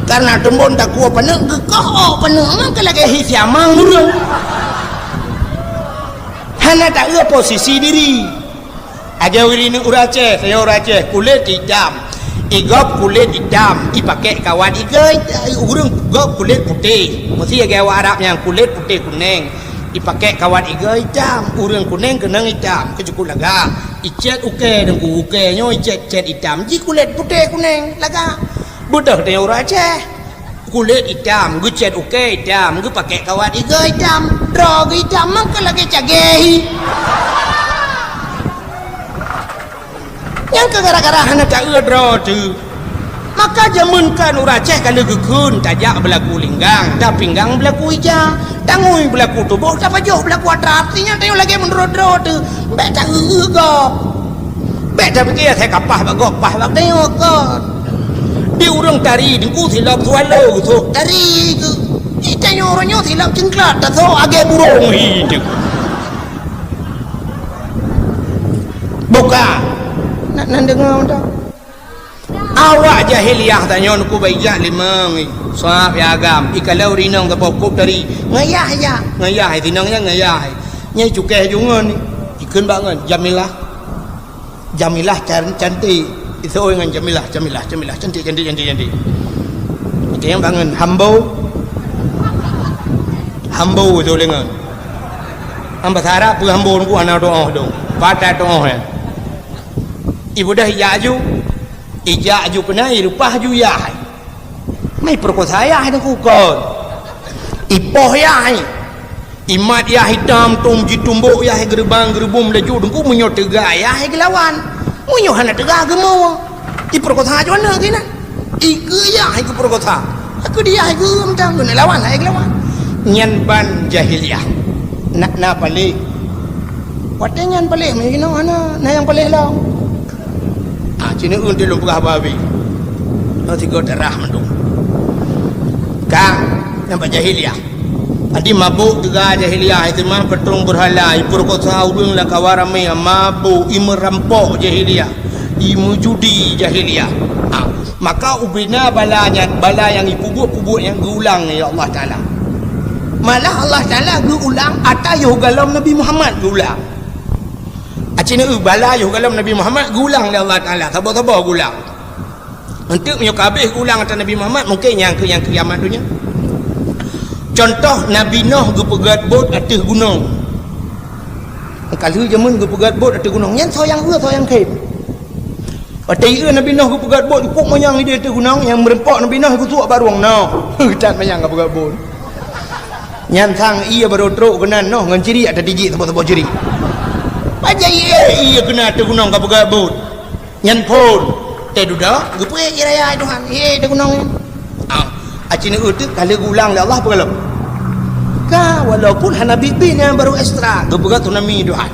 Karena teumbon takue paneuk, geukoh ôk paneuk, maka lagèe hi siamang ureueng. Hana taeu posisi diri. Lagèe ureueng inong ureueng Aceh, tanyoe ureueng Aceh, kulét itam. Igop kulét itam, ipakèk kawat igoe, ureueng gop kulét putéh. Meusti lagèe awak Arab nyang kulét putéh kunèng. Ipakèk kawat igoe itam, ureueng kunèng keunong itam, keu cukôp lagak. Icèt ukèe deungon ukèe nyoe icèt-cèt itam, ji kulét putéh kunèng lagak. Beudôh tanyoe ureueng Aceh. Kulét itam, geucèt ukèe itam, geupakèk kawat igoe itam, droe geuh itam, maka lagèe cagèe hi. Nyang keu gara-gara hana taeu droe teuh. Maka jameun kan ureueng Aceh ka lheueh geukheun tajak beulaku linggang, tapinggang beulaku ija. Tangui beulaku tuboh, tapajoh beulaku atra, artinya tanyoe lagèe meudroe-droe teuh. Bèk taeu-eu gob. Bèk tapike asai ka paih bak gob, paih bak tanyoe kon. Di ureueng tari Teungku silop swallow, sôk tari keuh. Di tanyoe uroe nyoe silop cingklak, tasôk agèe burông hi teuh. Buka. Nak nan deungö dak? Awak jahiliyah tanyoe Teungku bak ijak limong, sab ya agam. Ikalon ureueng inong saboh kôb tari, ngayah ya, ngayah, sinong nyan ngayah. Nyang cukéh ju ngon, ikheun bak ngon, Jamilah. Jamilah can-, cantik. Isoi ngon Jamilah, Jamilah, Jamilah, cantik, cantik, cantik, cantik. Oke, nyang bangun, Hambo. Hambo tu lé ngon. Am bahasa Arab peue Hambo Teungku hana tu'oh dong. Patat tu'oh ya. Ibudah ijak aju. Ijak aju keunan, ireupah aju yah. Mai peurekosa yah Teungku kon. Ipoh yah. Imat yah itam tom jitumbok yah geureubang geureubum laju Teungku meunyoe teuga yah geulawan. Meunyoe hana teuga geumoe. Ipeurekosa aju aneuk keunan. Ikeue yah ipeurekosa. Aku dia ikeue mantong keuneuk lawan hai geulawan. Nyan ban jahiliyah. Nak na paléh. Watèe nyan paléh meunyoe na, na nyang paléh lom. Ah, ci neueun teuh lôn peugah haba abéh. Nyoe sigoe tarah mandum. Ka, nyang bak jahiliyah. Adi mabök teuga jahiliyah, iseumah patrong beurhala, ipeurekosa ureueng lam kawan ramé, mabök, imeurampok jahiliyah, imeujudi jahiliyah. Ah, maka ubena bala nyan, bala nyang ipeubuet-peubuet nyan geuulang lé Allah Taala. Malah Allah Taala geuulang ata yoh galom Nabi Muhammad geuulang. Aci neueu bala yoh galom Nabi Muhammad geuulang lé Allah Taala, saboh-saboh geuulang. Eunteuk meunyoe ka habéh geuulang ata Nabi Muhammad, mungken nyang keu nyang kiamat donya. Contoh Nabi Nuh geupeugöt bot ateueh gunong. Ka lheueh jameun geupeugöt bot ateueh gunong, nyan soe nyang eu, soe nyang khem. Watèe ieu Nabi Nuh geupeugöt bot, cukôp manyang idéh ateueh gunong, nyang meureumpok Nabi Nuh geusuak barong Nuh. That manyang geupeugöt bot. Nyan sang ie barô trok keunan Nuh ngon ciri ata dijik saboh-saboh ciri. Pajan ie, ie keunan ateueh gunong ka peugöt bot. Nyan phon. Teududoe, geupeuék ie raya Tuhan. Ie ateueh gunong nyan. Ah, aci neueu teuk ka lheueh geuulang lé Allah peugöt lom. Ka, walaupun hana bit-bit nyan barô ekstra, geupeugöt tsunami Tuhan.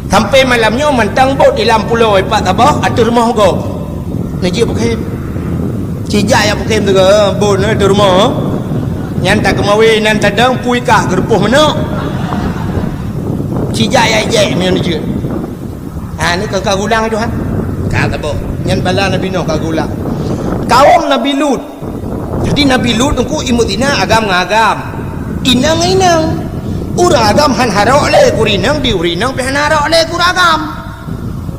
Sampai malam nyoe mantong bot di lam pulo ipat saboh ateueh rumoh gob. Neujeuet pukhem. Cijak jak pukhem teuga, bot nyoe ateueh rumoh. Nyan takeumawe nan tadong pui kah geureupôh manok. Cijak jak ijek meunyoe neujeuet. Ha, ni ka, ka geulang Tuhan. Ka saboh. Nyan bala Nabi Nuh ka geulang. Kaum Nabi Lut. Jadi Nabi Lut Teungku imeuzina agam ngon agam. Inong ngon inong. Ureueng agam han harok lé keu ureueng inong, di ureueng inong pih hana harok lé keu ureueng agam.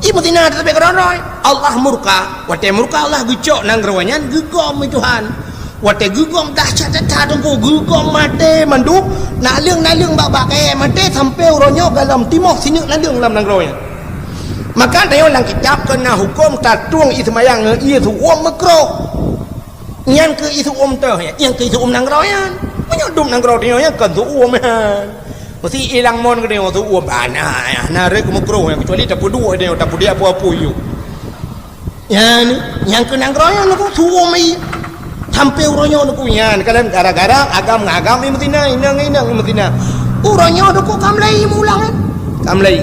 Imeuzina teutabek keudroe-droe. Allah murka. Watèe murka Allah geucok nanggroe nyan geugom lé Tuhan. Watèe geugom dahsyat that Teungku, geugom maté mandum, naleueng-naleueng bak-bak kayèe maté sampoe uroe nyoe galom timoh sineuk naleueng lam nanggroe nyan. Maka tanyoe lam kitab keu na huköm tatueng ie seumayang ngon ie seuuem meukruh. Nyan keuh ie seuuem teuh, nyan keuh ie seuuem nanggroe nyan. Meunyoe dum nanggroe tanyoe nyan kon seuuem nyan. Meusti ilang mon keu tanyoe seuuem bana, na rhot meukruh nyan, keucuali tapeuduek tanyoe, tapeuduek peue-peue yue. Nyan, nyang keu nanggroe nyan Teungku seuuem ie. Sampoe uroe nyoe Teungku nyan, kalon gara-gara agam ngon agam imeuzina, inong ngon inong imeuzina. Uroe nyoe Teungku ka mulai meuulang kan? Ka mulai.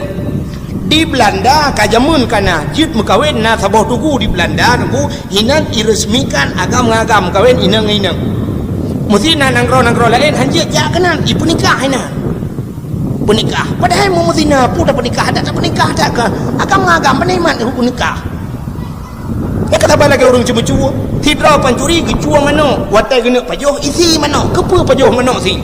Di Belanda ka jameun ka na, jeuet meukawen na saboh tugu di Belanda Teungku, inan iresmikan agam ngon agam meukawen inong ngon inong. Meusti na nanggroe-nanggroe laén han jeuet jak keunan, ipeunikah inan. Peunikah. Padahai meumeutina peue tapeunikah, dak tapeunikah dak kah? Agam ngon agam peunikmat peunikah. Nyang ka saban lagèe ureueng ceumeucue. Sidroe pancuri geucue manok, watèe geuneuk pajoh isi manok. Keupeue pajoh manok si?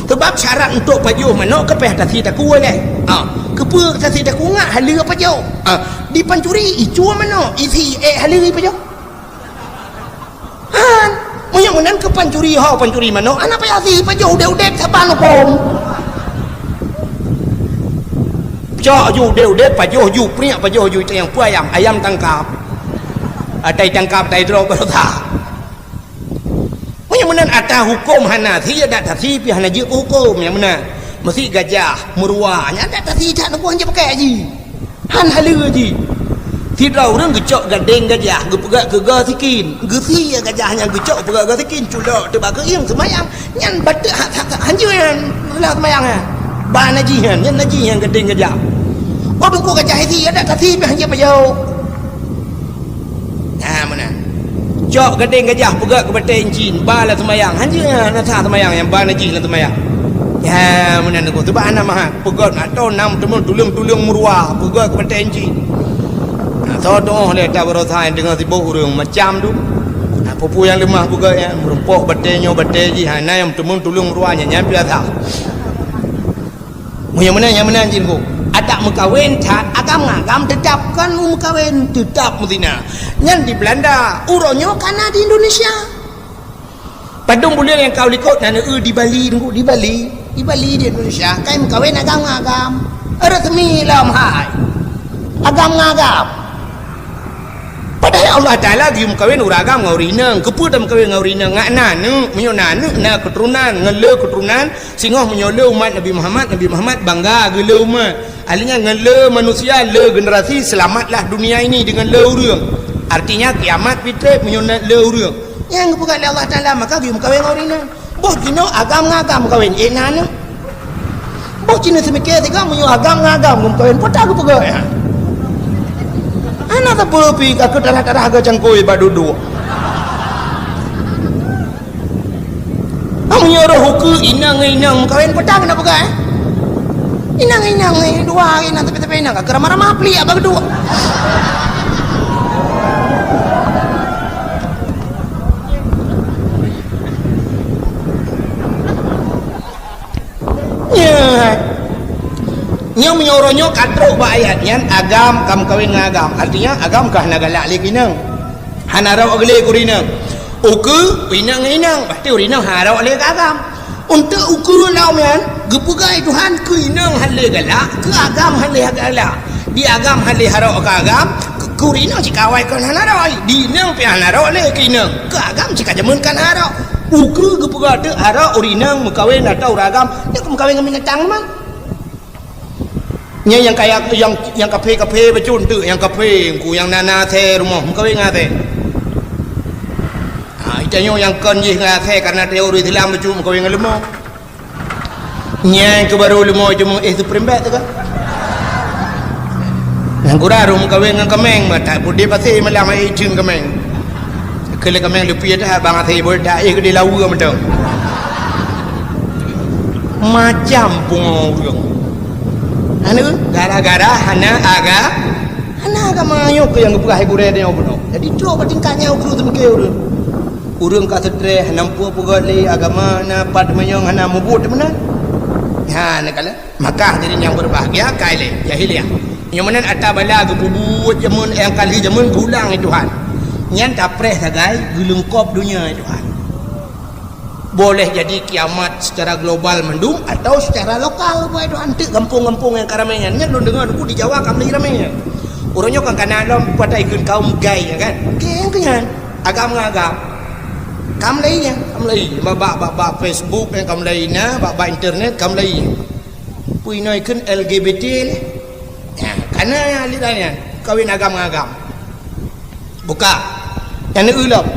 Sabab syarat untuk pajoh manok keu pih tasi takue lé. Ha, keupeue tasi takue ngat haleue pajoh? Ha, di pancuri icue manok, isi ék haleue ipajoh. Han, meunyoe meunan keu pancuri ho, pancuri manok, hana payah si pajoh udép-udép saban huköm. Cok ju udép-udép, pajoh ju priek, pajoh ju itayong peue ayam, ayam tangkap. Atai tangkap, atai droe baroesa. Meunyoe meunan ata huköm hana si, dak tasi pih hana jeuet keu huköm nyang meunan. Meusi gajah, meuruwa, nyan dak tasi that neubuah jeuet pakai jih. Han haleue jih. Sidroe ureuëng geucok gadeng gajah, geupeugah keu goe sikin. Geusie gajah nyan geucok peugah goe sikin, culok teubak keuieng seumayang. Nyan bateuk ha-, ha-, ha-, hanjeuet nyan, reulah seumayang nyan. Ba najih nyan, nyan najih nyan gadeng gajah. Oh, teungku gajah isi, adak tasi pih hanjeuet pajoh. Nah, meunan. Cok gadeng gajah peugah keu batée incin, ba lam seumayang. Hanjeuet nyan, na sa seumayang nyang ba najih lam seumayang. Ya, meunan teungku. Subhanallah, peugah atau nam teumon tuleueng-tuleueng meurua, peugah keu batée incin. Nah, soe tuoh lé ata baroesa nyang deungoe sibôh ureuëng macam tu. Nah, peue-peue nyang leumah peugah nyan, meurumpok batée nyoe, batée jih, hana nyang teumon tuleueng meurua nyan, nyan biasa. Meunyoe meunan, nyang meunan jih teungku. Adak meukawen that, agam ngon agam teutap kon meukawen, teutap meuzina. Nyan di Belanda, uroe nyoe ka na di Indonesia. Padum buleuen nyang ka u likot na neueu di Bali teungku, di Bali. Di Bali di Indonesia, kai meukawen agam ngon agam. Resmi lom hai. Agam ngon agam. Padahai Allah Taala geuyue meukawen ureuëng agam ngon ureuëng inong. Keupeue tameukawen ngon ureuëng inong? Ngat na aneuk, meunyoe na aneuk, na keuturonan, ngon le keuturonan, singoh meunyoe le umat Nabi Muhammad, Nabi Muhammad bangga geu le umat. Artinya ngon le manusia, le generasi, selamatlah dunia ini dengan le ureuëng. Artinya kiamat pih treb meunyoe na le ureuëng. Nyang geupeugah lé Allah Taala, maka geuyue meukawen ngon ureuëng inong. Boh jinoe agam ngon agam meukawen, eh na aneuk. Boh jinoe seumike sigoe meunyoe agam ngon agam meukawen, peue ta geupeugah nyan? Hana sapeue pih ka keutarah-tarah geucangkôi bak duek-duek. Ah, meunyoe roh ukeue inong ngon inong meukawen, peue ta keuneuk peugah, eh? Inong ngon inong, eh, dua inong tapi-tapi inong ka keuramah-ramah pliek bak duek. Nyan. Nyoe meunyoe uroe nyoe ka trok bak ayat nyan, agam ka meukawen ngon agam. Artinya, agam ka hana galak lé keu inong. Hana rhot lé keu ureuëng inong. Ukeue, inong ngon inong, pasti ureuëng inong hana rhot lé keu agam. Untuk ukeue lom nyan, geupeugah lé Tuhan keu inong hana lé galak, keu agam hana lé galak. Di agam hana lé harok keu agam, keu, keu ureuëng inong cit ka awai kon hana rhot. Di inong pih hana rhot lé keu inong. Keu agam cit ka jameun kon harok. Ukeue geupeugah teuk harok ureuëng inong meukawen atau ureuëng agam, nyan ka meukawen ngon binatang memang. Nyan nyang kaya, nyang, nyang kaphé-kaphé bacut teuk, nyang kaphé, engku nyang na, na asèe rumoh, meukawen ngon asèe. Ha, ita nyoe nyang kon jih ngon asèe karena teori Islam bacut meukawen ngon leumo. Nyan keu barô leumo cuma éh Supreme Bet teuka. Nyang kurang rhom meukawen ngon kaméng, bah that beudé pasé malam hai ijeuen kaméng. Keu lé kaméng leupie that bang asèe beureudah éh keudéh laweue mantong. Macam pungo ureuëng. Anu, gara-gara hana aga-, hana agama nyoe keu nyang geupeugah hai gurée tanyoe bunoe. Jadi trok bak tingkat nyan ukeue seumike ureuëng. Ureuëng ka seutreh, hana muphom peugöt lé agama, na pat meunyoe hana mubuet meunan. Ha, neukalon. Maka hadirin yang berbahagia, ka ilée jahiliyah. Nyang meunan ata bala geupeubuet jameun nyang ka lheueh jameun geulang lé Tuhan. Nyan tapreh sagai geuleungkop donya lé Tuhan. Boleh jadi kiamat secara global mandum atau secara lokal, buet Tuhan, teuk gampông-gampông nyang ka ramé nyan. Nyan lôn deungoe teungku di Jawa ka mulai ramé nyan. Uroe nyoe kan kana lom patai kheun kaum gai nyan kan. Oke, nyang keu nyan. Agam ngon agam. Ka mulai nyan, ka mulai. Bak, bak, bak, bak Facebook nyan ka mulai na, bak, bak internet ka mulai. Peue inoe kheun L G B T lé. Nyan, kana nyang lé nyan, kawin agam ngon agam. Buka. Nyang neueu lom.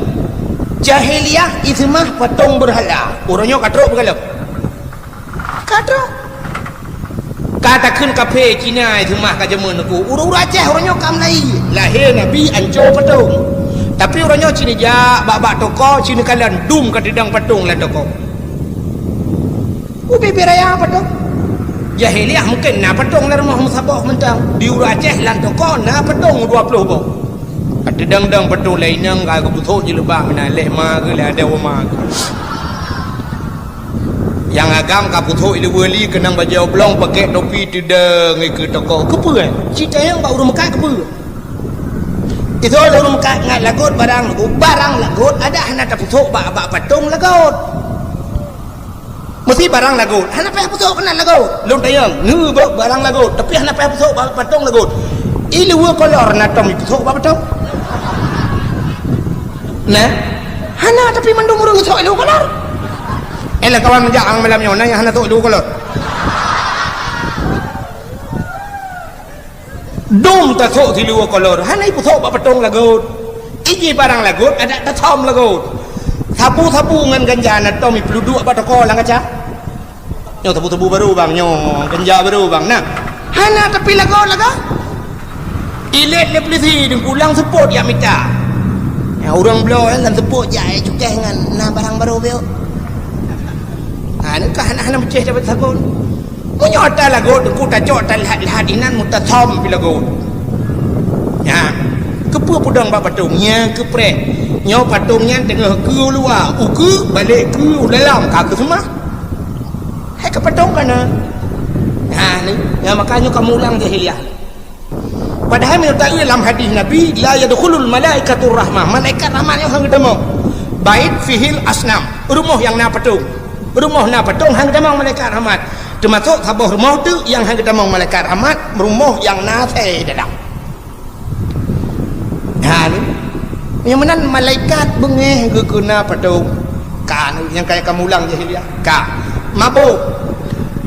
Jahiliyah iseumah patong beurhala. Uroe nyoe ka trok beugalom. Ka trok. Ka takheun kaphé Cina iseumah ka jameun teungku. Ureuëng-ureuëng Aceh uroe nyoe ka mulai. Lahé Nabi anco patong. Tapi uroe nyoe ci neujak bak-bak toko, ci neukalon dum ka teudong patong lam toko. Ubé-bé raya patong. Jahiliyah mungken na patong lam rumoh meusaboh mantong. Di ureuëng Aceh lam toko na patong dua ploh boh. Ka teudong-dong patong lé inong ka geupeusok jilbab meunan lé ma geuh lé adoe ma geuh. Nyang agam ka peusok ileue li keunong bajèe oblong pakèk topi teudong ikeue toko. Keupeue? Ci tanyong bak ureuëng meukat keupeue? Itoe ureuëng meukat ngat lagot barang lagot, barang lagot adak hana tapeusok bak, bak patong lagot. Meusti barang lagot, hana payah peusok keunan lagot. Lôn tanyong, neu bak barang lagot, tapi hana payah peusok bak patong lagot. Ileue kolor na tom ipeusok bak patong? Nah, hana tapi mandum ureuëng sok ileue kolor. Eh, lam kawan meujak ang malam nyoe, na nyang hana sok ileue kolor. Dum tasok siluweue kolor, hana ipeusok bak patong lagot. Iji barang lagot, adak tasom lagot. Sabu-sabu ngon ganja na tom ipeuduek bak toko lam kaca. Nyoe sabu-sabu barô bang, nyoe ganja barô bang, nah. Hana tapi lagot-lagot. Ilét lé peulisi deungku lam seupôt jak mita. Ya, ureuëng bloe lam seupôt jak, eh, cukéh ngon na barang barô biôk. Ha, neu ka hana-hana meucéh dapat sagon. Meunyoe ata lagot deungku tacok ata lhat-lhat inan meutasam pi lagot. Ya. Keupeue peudong bak patong? Nyang keupreh. Nyoe patong nyan teungoh keu luwa, ukeue balek keu dalam ka keuseumah. Hai ka patong kana. Ha ni, nyang maka nyoe ka mulang jahiliah. Padahai meunyoe taeu lam hadis Nabi, "La yadkhulul malaikatur rahmah." Malaikat rahmat nyoe hana geutamong. Bait fihil asnam, rumoh nyang na patong. Rumoh na patong hana geutamong malaikat rahmat. Teumasok saboh rumoh teuk nyang hana geutamong malaikat rahmat, rumoh nyang na asèe dalam. Ha ni. Nyang meunan malaikat beungéh geukeuna patong. Ka ni nyang kaya kamulang jahiliah. Ka. Mabok.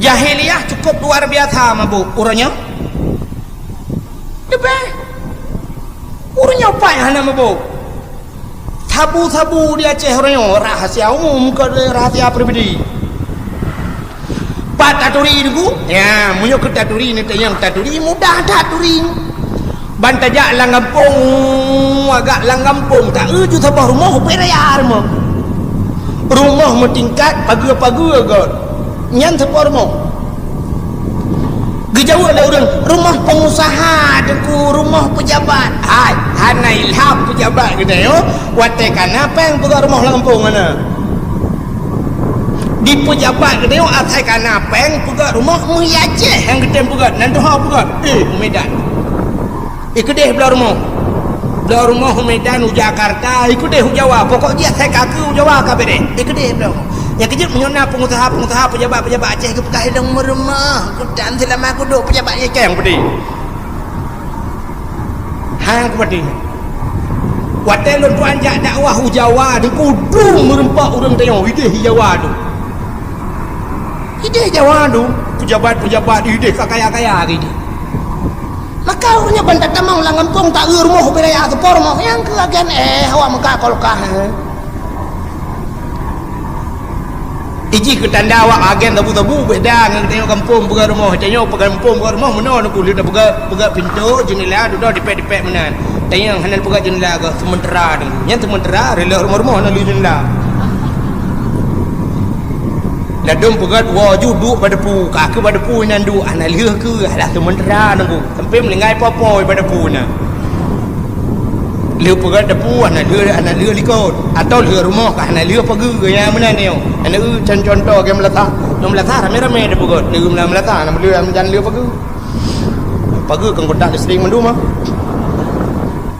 Jahiliah cukup luar biasa mabok. Uroe nyoe Leubeh. Ureuëng nyoe paih hana meuboh. Sabu-sabu di Aceh ureuëng nyoe rahasia umum, kon rahasia pribadi. Pat taturi deungoe? Ya, meunyoe keu taturi ni tanyong taturi mudah that turi. Ban tajak lam gampông, agak lam gampông, taeu ju saboh rumoh, beda ya rumoh. Rumoh meutingkat, pageue-pageue göt. Nyan saboh rumoh. Geujaweueb lé ureuëng, "Rumoh pengusaha, Teungku, rumoh pejabat." Hai, hana ilham pejabat geutanyoe, watée kana péng peugöt rumoh lam gampông hana. Di pejabat geutanyoe asai kana péng peugöt rumoh meuyaséh nyang geutem peugöt, nan tuha peugöt. Eh, Medan. Ikeudeh bloe rumoh. Bloe rumoh u Medan, u Jakarta, ikeudeh u Jawa. Pokok jih asai ka keu u Jawa ka beres. Ikeudeh bloe rumoh. Nyang keujeuet meunyoe na pengusaha-pengusaha, pejabat-pejabat Aceh geupeugah ilong meurumoh, kutan seulama kuduek pejabat nyang keng peuti. Hang kupeugah. Watée lôn tuan jak dakwah u Jawa, di kudu meureumpok ureuëng tanyoe, ideh Jawa tu. Ideh Jawa tu, pejabat-pejabat ideh ka kaya-kaya ideh. Maka ureuëng nyan ban tatamong lam gampông taeu rumoh beu raya seupôt rumoh nyang keu agen eh awak meuka kolkah. Iji keu tanda awak agen tabu-tabu beda ngon tanyoe gampông peugah rumoh. Tanyoe peugah gampông peugah rumoh meunoe nunggu lheueh tapeugah peugah pintoe jeundela dudoe dipek-dipek meunan. Tanyoe hana peugah jeundela ke sementara tu. Nyan sementara reuloh rumoh-rumoh na lheueh jeundela. Ladom peugah woe ju duek bak depu, ka keu bak depu inan duek hana lheueh keu alah sementara nunggu. Sampai meulinggai popo iba depu na. Lheueh peugöt depu hana lheueh, hana lheueh likot. Atau lheueh rumoh ka hana lheueh pageue, nyang meunan nyoe. Hana eu con-, contoh geuh meulasa. Nyoe meulasa ramé-ramé depeugöt. Lheueh meula-, meulasa hana lheueh, jan lheueh pageue. Pageue kan kontak listrik mandum ah.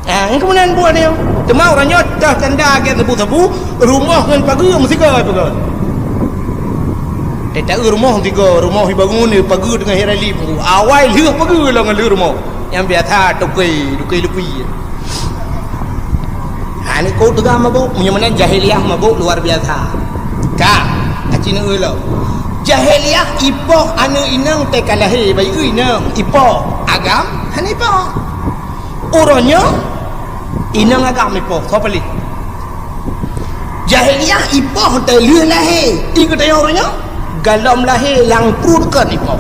Ah, nyang keumunan buet nyoe. Teuma ureuëng nyoe dah tanda geuh sabu-sabu, rumoh ngon pageue meusigoe peugöt. Teuta rumoh tiga, rumoh ibangun pageue teungoh rali punggu. Awai lheueh pageue lom ngon lheueh rumoh. Nyang biasa tukui, tukui lupi. Ha, ni kok teuga mabuk, meunyoe meunan jahiliyah mabuk luar biasa. Ka, aci neueu lom. Jahiliyah ipoh aneuk inong teuka lahé, bayeue inong ipoh, agam hana ipoh. Uroe nyoe inong agam ipoh, soe paléh? Jahiliyah ipoh teuh lheueh lahé. Di geutanyoe uroe nyoe, galom lahé lam pruet kon ipoh.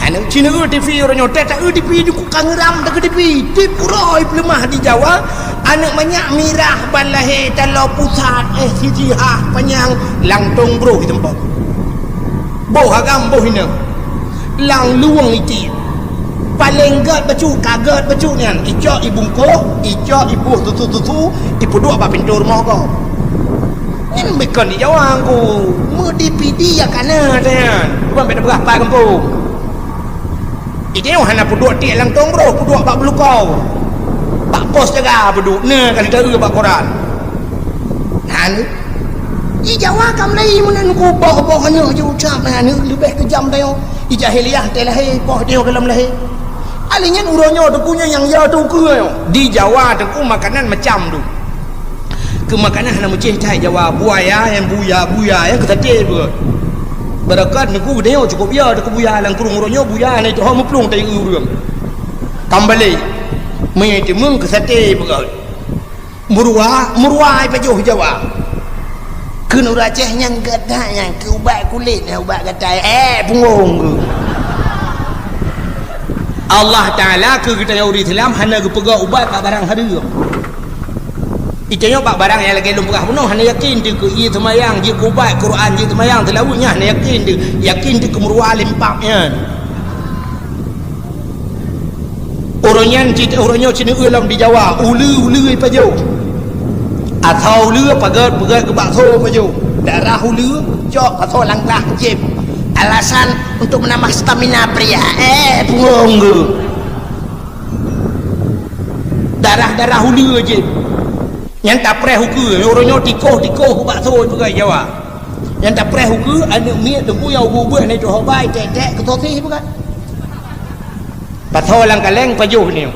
Aneuk ci neueu TV uroe nyoe, teuh taeu TV di ku kangeram teuh TV. Di pura ipeuleumah di Jawa, aneuk manyak mirah ban lahé taloe pusat, eh, sijih ah panyang langtong broh di teumpat. Boh agam boh inong. Lam luwong itiek. Paleng gét bacut, ka gét bacut nyan. Icok ibungkôh, icok iboh susu-susu, ipeuduek bak pintoe rumoh gob. Nyan bukon di Jawa ngku. Meudipidi ya kana nyan. Bukan beda beurah pat gampông. Itiek hana peuduek tiek lam tong broh, peuduek bak beulukau. Bak pos jaga peuduek, na ka lheueh taeu bak koran. Nyan. Di Jawa ka mulai meunan ku boh-boh aneuk ju ucap aneuk leubeh keujam tanyoe. Di jahiliyah teuh lahé, boh tanyoe galom lahé. Alèh nyan uroe nyoe teungku nyoe nyang ya teungku nyoe. Di Jawa teungku makanan macam tu. Keu makanan hana meucéh that Jawa, buaya nyang buya, buya nyang keu saté beureukat. Beureukat teungku geutanyoe cukup ya teungku buya lam krueng uroe nyoe buya na itu ho meuplueng tai ureueng. Kambali. Meuitimong keu saté peugah. Meuruwa, meuruwa ipajoh Jawa. Keu ureuëng Aceh nyang gata nyang keu ubat kulét, nyang ubat gata, eh, punggong keu. Allah Taala keu geutanyoe ureuëng Islam hana geupeugah ubat bak barang hareuem. Itanyoe bak barang nyang lagée lôn peugah bunoe hana yakin teuh keu ie seumayang, jeuet keu ubat Quran, jeuet seumayang seulaweuet nyan hana yakin teuh. Yakin teuh keu meuruwa lempap nyan. Uroe nyan cit, uroe nyoe cit neueu lom di Jawa, uleue-uleue ipajoh. Asoe uleue paget-paget keu bakso ipajoh. Darah uleue cok asoe langkah jieb. Alasan untuk menambah stamina pria. Eh, punggong keu. Darah-darah uleue jieb. Nyan tapreh ukeue, uroe nyoe tikoh-tikoh keu bakso ipeugah Jawa. Nyan tapreh ukeue, aneuëk miet teungku nyang ubeuh-ubeuh nyan itoh hobai, tek-tek keu sosis ipeugah. Pasoe lam kaleng pajoh nyoe.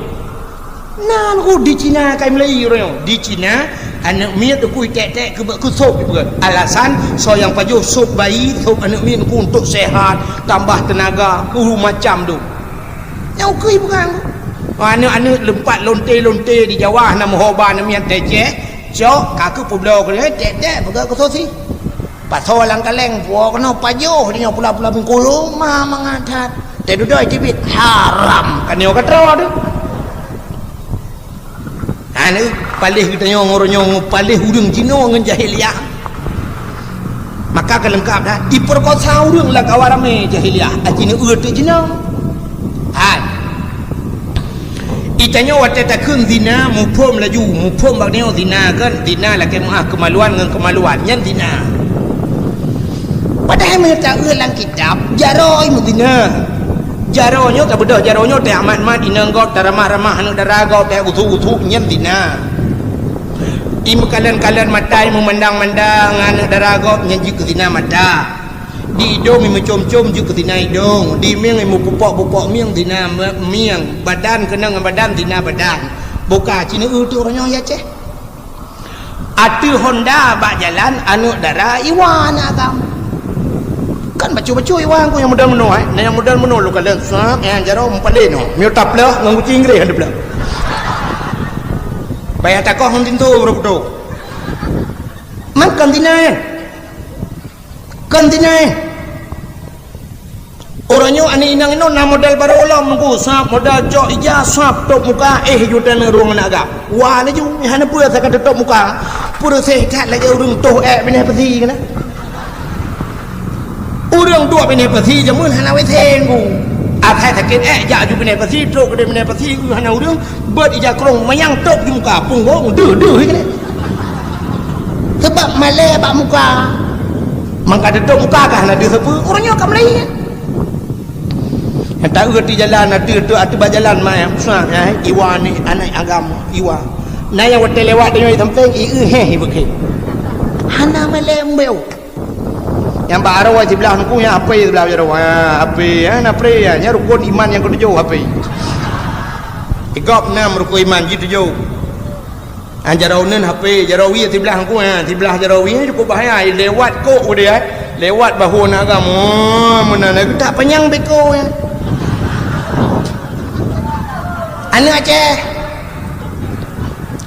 Nan ku di Cina kai meulai uroe nyoe. Di Cina, aneuëk miet teungku itek-tek keu, keu sop ipeugah. Alasan soe nyang pajoh sop bayi, sop aneuëk miet teungku untuk sehat, tambah tenaga, keu macam tu. Nyang ukeue ipeugah. Aneuëk-aneuëk leumpat lonte-lonte di Jawa hana meuhoba, aneuëk miet tecek, cok ka keu peubloe keu tek-tek peugah keu sosis. Pasoe lam kaleng, puwoe keunoe pajoh, di nyoe pula-pula bingkulu, ma mangat that. Teududoe teubiet, haram. Kan nyoe ka troh teuh. Aneuëk paléh geutanyoe ngon uroe nyoe, paléh ureuëng jinoe ngon jahiliah. Maka ka leungkap dah, ipeurkosa ureuëng lam kawan ramé jahiliah, aci neueu teuk jinoe. Hai. Itanyoe watée takheun zina, muphom laju, muphom bak nyoe zina kan, zina lakée meuah keumaluan ngon keumaluan, nyan zina. Padahai meunyoe taeu lam kitab, jaroe meuzina. Jaroe nyoe tabeudôh, jaroe nyoe teuh amat-mat inong gob, taramah-ramah aneuëk dara gob, teuh usuk-usuk, nyan zina. Imeukalon-kalon mata, imeumandang-mandang aneuëk dara gob, nyan jeuet keu zina mata. Di idong imeucom-com jeuet keu zina idong, di mieng imeupupok-pupok mieng zina me-, mieng, badan keunong ngon badan zina badan. Boh ka ci neueu teuk uroe nyoe ya ceh. Ateueh honda bak jalan aneuëk dara iwa aneuk agam. Kan bacut-bacut iwa ku nyang model meunoe, eh. Nah nyang model meunoe lôn kalon sab, nyang jaroe meupaléh nyoe. Miyueb tapleuh ngon guci Inggréh han tapleuh. Payah takoh ngon pintoe baru putôh. Man kon zina, eh. Kon zina, eh. Uroe nyoe aneuk inong inoe na model barô lom ku, sab model cok ija, sab tôp muka, eh, ju taneuk rueng aneuk agam. Wa laju, hana peue asai ka teutôp muka. Peureuseh that lagée ureuëng toh ék binéh peusi keunan. Ureuëng duek binéh peusi jameun hana W C ku. Asai sakét ék jak ju binéh peusi, trok keudeh binéh peusi, eu hana ureuëng, beuet ija krông manyang tôp di muka, punggong deuh-deuh keunan. Sabab malée bak muka. Mangka teutôp muka kah na deuh sapeue, uroe nyoe ka meulayeue. Nyang taeu di jalan, ateueh, ateueh, ateueh bak jalan, ma, eh, iwa ni, aneuk agam, iwa. Na nyang watée lewat tanyoe sampéng, i, eh, heh, i beukhe. Hana malée mbeu. Nyang bak aroe siblah nungku, nyang ape siblah jaroe. Ha, ape, ha, na pre, ha, nyan rukon iman nyang keutujôh ape. Igop nam rukon iman jitujôh. Ha, jaroe uneun ape, jaroe wie siblah nungku, ha, siblah jaroe wie cukôp bahaya, lewat kok udeh, ha. Lewat bahu aneuk agam, oh, meunan lagée tak panyang beko, ha. Aneuk Aceh.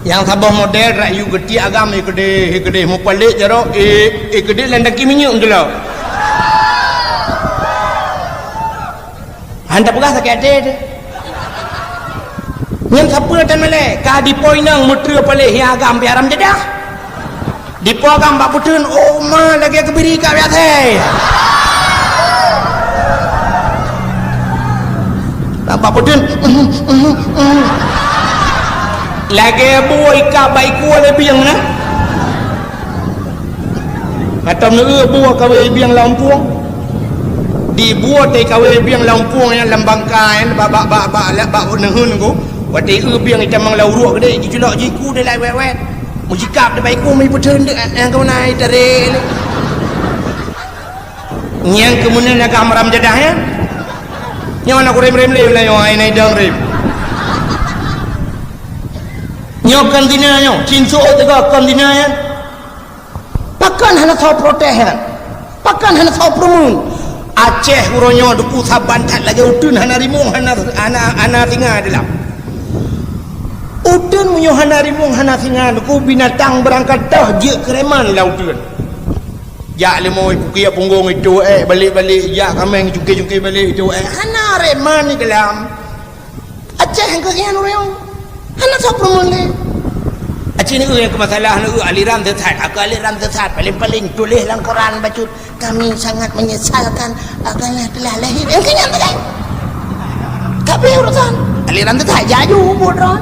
Nyang saboh model rak yue geutiek agam, eh keudeh, eh keudeh mupalek jaroe, eh, eh keudeh lam daki minyeuk teulo. Han tapeugah sakét até teuh. Nyan sapeue tan malée, ka dipo inong meuteue palek hi agam pih haram jadah. Dipo agam bak peuteun, oh ma lagée keubiri ka biasa. Bak peuteun, lagée bue ikab bak iku lé bieng na. Mantong neueu bue kawé bieng lam pueng. Di bue teuh kawé bieng lam pueng nyan lam bangka nyan bak, bak, bak, bak, bak, bak neuheun ku. Watée eu bieng itamong lam uruek keudeh, jiculok jiku deh lai wet-wet. Mujikab deh bak iku, meuipeutreun deh, nyang keumeuna itarek lé. Nyang keumeuna na gam ram jadah nyan. Nyoe na kurem-rem lé, nyoe ai na idong rem. Nyoe kon zina nyoe, cin suok teuga kon zina nyan. Pakon hana soe protes nyan? Pakon hana soe peureumeun? Aceh uroe nyoe duku saban that lagée uteuen hana rimueng, hana, hana, hana singa di lam. Meunyoe hana rimueng, hana singa, ku binatang beurangkat toh jeuet keu reman lam uteuen. Jak leumo ipukiek punggong itu, eh, balek-balek, jak kaméng cuke-cuke balek itu, eh, hana reman di dalam. Aceh nyang keu nyan ureueng. Hana soe peurumoh lé. Aceh ni nyang keu masalah ni, aliran sesat. Aku aliran sesat. Paling-paling tuléh lam koran bacut, "Kami sangat menyesalkan agama telah lahir." Nyang keu nyan sagai. Tapi urusan aliran sesat jaju buet droe.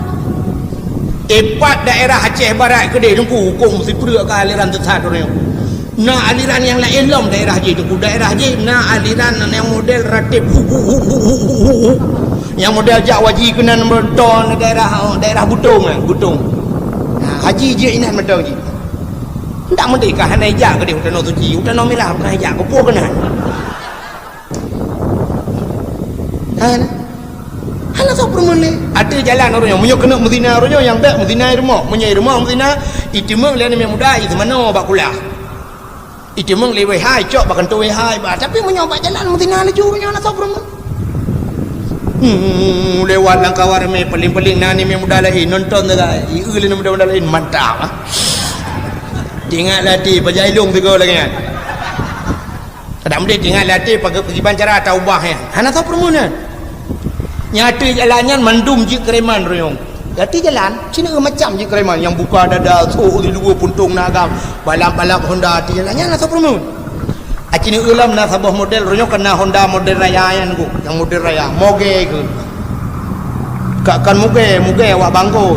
Ipat daerah Aceh Barat keudeh nungku huköm sipreuk ka aliran sesat ureueng. Na aliran nyang laén lom daerah jih, teungku, daerah jih na aliran nyang model ratib, hu, hu, hu. Nyang model jak haji keunan meuton daerah, daerah Butong, eh, Butong. Ha, haji jih inan meuton jih. Ndak meuti ka hana ijak keudeh u Tanoh Suci, u Tanoh Mirah bukan ijak, keupeue keunan. Hana. Hana soe peurumoh lé. Ateueh jalan ureueng nyoe, meunyoe keuneuk meuzina ureueng nyoe nyang bèk meuzina i rumoh. Meunyoe i rumoh meuzina, iteumeung lé aneuk muda, iseumanoe bak kulah. Iteumeung lé W H, icok bak kantô W H, bah, tapi meunyoe bak jalan meuzina laju, nyoe hana soe peurumoh. Hmm, lewat lam kawan ramé, paling-paling na aneuk muda laén nonton sagai, i eu lé aneuk muda-muda laén, mantap, ah. Teuingat lam até, pajan ilong sigoe lagèe nyan. Adak meudeh teuingat lam até, pakai, pakriban cara taubah nyan. Hana soe peurumoh nyan. Nyang ateueh jalan nyan mandum jeuet keu reman ureueng nyoe. Ateueh jalan, sineuk macam jeuet keu reman, nyang buka dada, sôk di luwa puntông na agam, balap-balap Honda ateueh jalan, nyan na soe peurumoh. A, sineuk lom na saboh model, ureueng nyoe ka na Honda model raya nyan, nyang model raya, mogè keu. Ka kon mugè, mugè awak bangkot.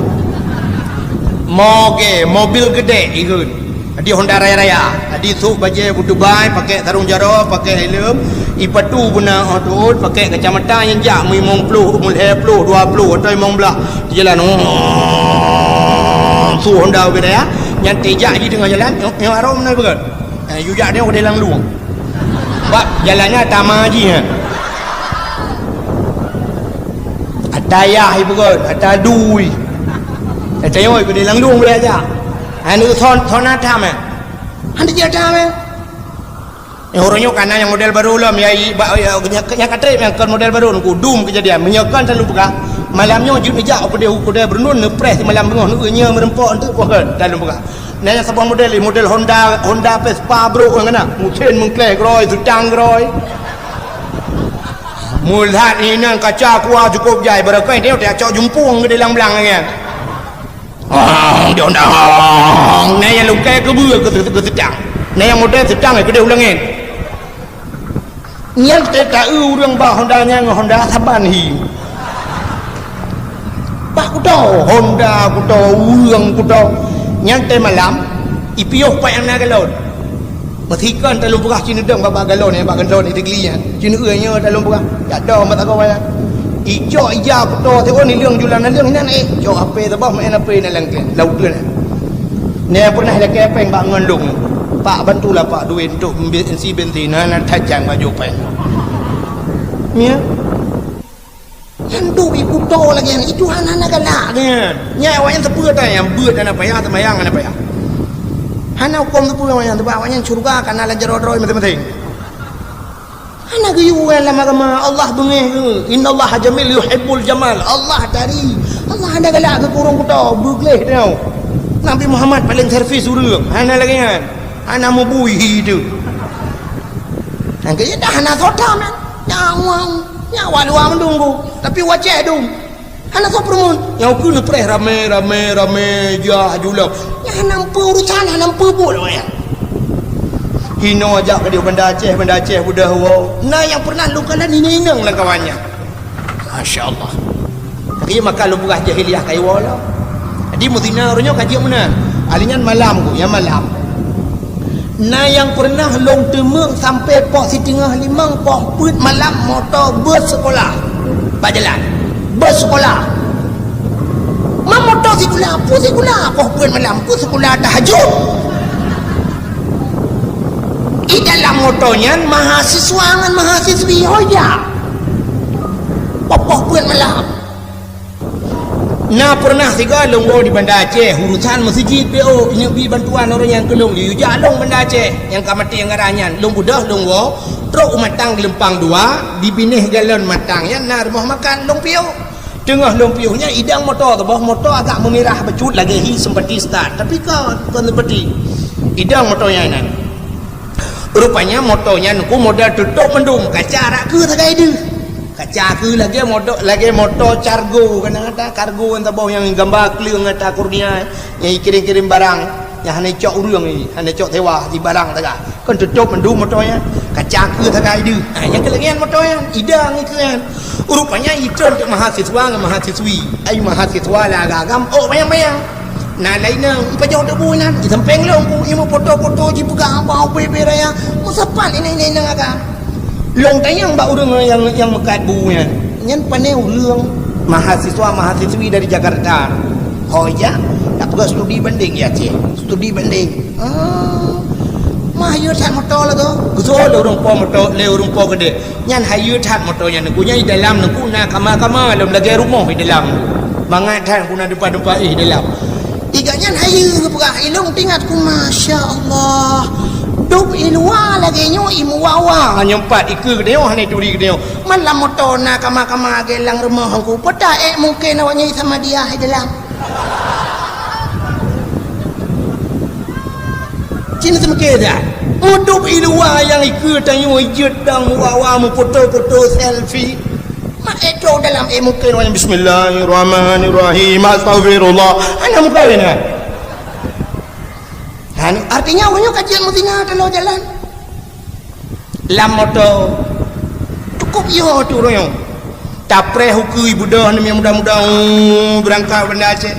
Mogè, mobil geudè ikheun. Jadi Honda raya-raya. Jadi sôk bajèe beutubai, pakèk sarông jaroe, pakèk helm, ipatu beuna 'oh tuôt, pakèk kacamata nyang jak meulimong ploh, meulhèe ploh, dua ploh atau limong blah. Di jalan, oh, su Honda ubé raya. Nyan teuh jak jih teungoh jalan, nyoe, nyoe arôm na beugöt. Eh, yue jak nyoe keudeh lam lueng. Bak jalan nyan tama jih, eh. Ata yah ipeugöt, ata dui. Ata yoi keudeh lam lueng boleh jak. Hana son, son atam, eh. Hana jeuet atam, eh. Eh, ureueng nyoe ka na nyang model barô lom, ya, i, ba, ya, nyang, nyang ka trép nyang kon model barô, nungku dum keujadian. Meunyoe kon selalu peugah, malam nyoe jeuet neujak u keudè, u keudè Brunun, neupreh simalam beungoh, neueu nyoe meureumpok, enteuk poh kon, selalu peugah. Na nyang saboh model, model Honda, Honda Vespa brôk nyang na. Meusén meungkléh keurôi, seutang keurôi. Meulat inan kaca kuah cukôp jai, barokon teuh tacok jumpueng keu di lam blang nyan. Ong, di Honda, ong. Na nyang lungkée keubeue keu, keu seutang. Na nyang model seutang keudeh u langét. Nyan teuh ta-eu ureueng bak Honda nyan ngon Honda saban hi. Bak kuto, Honda kuto, ureueng kuto. Nyan teuh malam, ipiôh pat nyang na galon. Meusikon talôn peugah ci neudong bak, bak galon nyan, bak galon nyan, teuh gli nyan. Ci neueu nyoe talôn peugah. Jak dong bak sagoe nyan. Icok ija kuto, teuh nileueng julan naleueng nyan, eh, cok H P saboh, main H P nyan lam, lam uteuen nyan. Nyan pernah lakée péng bak ngon lôn. Pak, bantulah, Pak, duit untuk beli isi bensin, hana tajang baju péng. Ya. Nyan duek kuto lagée nyan, itu hana, hana galak nyan. Nyan awaknyan teupeue that, nyang beuet hana payah, teumayang hana payah. Hana huköm teupeue awaknyan, teuba awaknyan syeuruga ka na lam jaroe droe maséng-maséng. Hana geuyue lam agama, Allah beungéh geuh. Innallaha jamil yuhibbul jamal. Allah tari. Allah hana galak keu ureueng kuto, beugleh teuh. Nabi Muhammad paléng servis ureueng. Hana lagée nyan. Hana mubui hi teuh. Nyang keu dah hana soe tham nyan. Nyawa, nyawa luwa meudunggu. Tapi wacée dum. Hana soe peurumoh. Nyang keu neupreh ramé, ramé, ramé, jah julom. Nyan hana meupeue urusan, hana meupeue buet awaknyan. Hinoe jak keudeh Banda Aceh, Banda Aceh beudôh woe. Na nyang pernah lôn kalon inong-inong lam kawan nyan. Masya Allah. Tapi maka lôn peugah jahiliyah ka iwoe lom. Jadi meuzina ureueng nyoe ka jeuet meunan. Ahli nyan malam ku, nyang malam. Na nyang pernah lôn teumeung sampoe poh siteungoh limong, poh peuet malam moto bus sekolah. Bak jalan. Bus sekolah. Ma moto sikula, peue sikula, poh peuet malam, peue sikula tahajud. Di dalam moto nyan mahasiswa ngon mahasiswi ho jak. Poh-poh peuet malam. Na pernah sigoe lôn woe di Banda Aceh, urusan meuseujid P O, inyoe bi bantuan ureueng nyang keu lôn, yue jak lôn Banda Aceh, nyang ka maté anggaran nyan, lôn beudôh lôn woe, trok u Matang Geulumpang dua, di binéh galon Matang nyan na rumoh makan lôn piôh. Teungoh lôn piôh nyan, idang moto teuboh, moto agak meumirah bacut lagèe hi sempati start. Tapi kon, kon sempati. Idang moto nyan nan. Rupanya moto nyan ku model tutôp mandum, kaca arak keu sagai deuh. Kaca keu lagèe moto, lagèe moto cargo, kana ata kargo nyang teuboh nyang gamba kleueng ata kurnia, nyang kirém-kirém barang. Nyang hana cok ureueng, hana cok sewa, di barang sagai. Kon tutôp mandum moto nyan. Kaca keu sagai deuh. Ha, nyang keu lagèe nyan moto nyan, idang ikeu nyan. Rupanya itrön teuk mahasiswa ngon mahasiswi. Ai mahasiswa lam agam, oh, bayang-bayang. Na laén nang, ipajoh teuk bu inan, isampéng lôn ku, imeupoto-poto jipeugah haba ubé-ubé raya. Meusapat inan-inan nang agam. Lôn tanyong bak ureueng nyang, nyang meukat bu nyan. Nyan pané ureueng mahasiswa-mahasiswi dari Jakarta. Ho ija, tapeugah studi banding ya, Ceh. Studi banding. Oh. Mah hayeue that moto lagoe. Geusoe lé ureueng po moto, lé ureueng po keudéh. Nyan hayeue that moto nyan, neuguna i dalam neuguna kama-kama lom lagèe rumoh i dalam. Mangat that guna deumpa-deumpa éh i dalam. Iga nyan hayeue geupeugah, ilôn tingat ku, masya Allah. Dub i luwa lagèe nyoe i muwa-wa. Nyoe pat ikeue geutanyoe hana turi geutanyoe. Man lam moto na kama-kama lagèe lam rumoh ku. Peuta ék mungken awak nyan i Samadiyah i dalam. Cina seumeukeda. Udub i luwa nyang ikeue tanyoe jeuet dang muwa-wa meupoto-poto selfie. Mak ék trok dalam ék mungken awak nyan bismillahirrahmanirrahim. Astagfirullah. Hana mungken nyan. Hana, artinya awak nyoe ka jeuet meuzina taloe jalan. Lam moto. Cukup yo tu ureueng nyoe. Tapreh ukeue beudôh namiet muda-muda, uh, beurangkat Banda Aceh.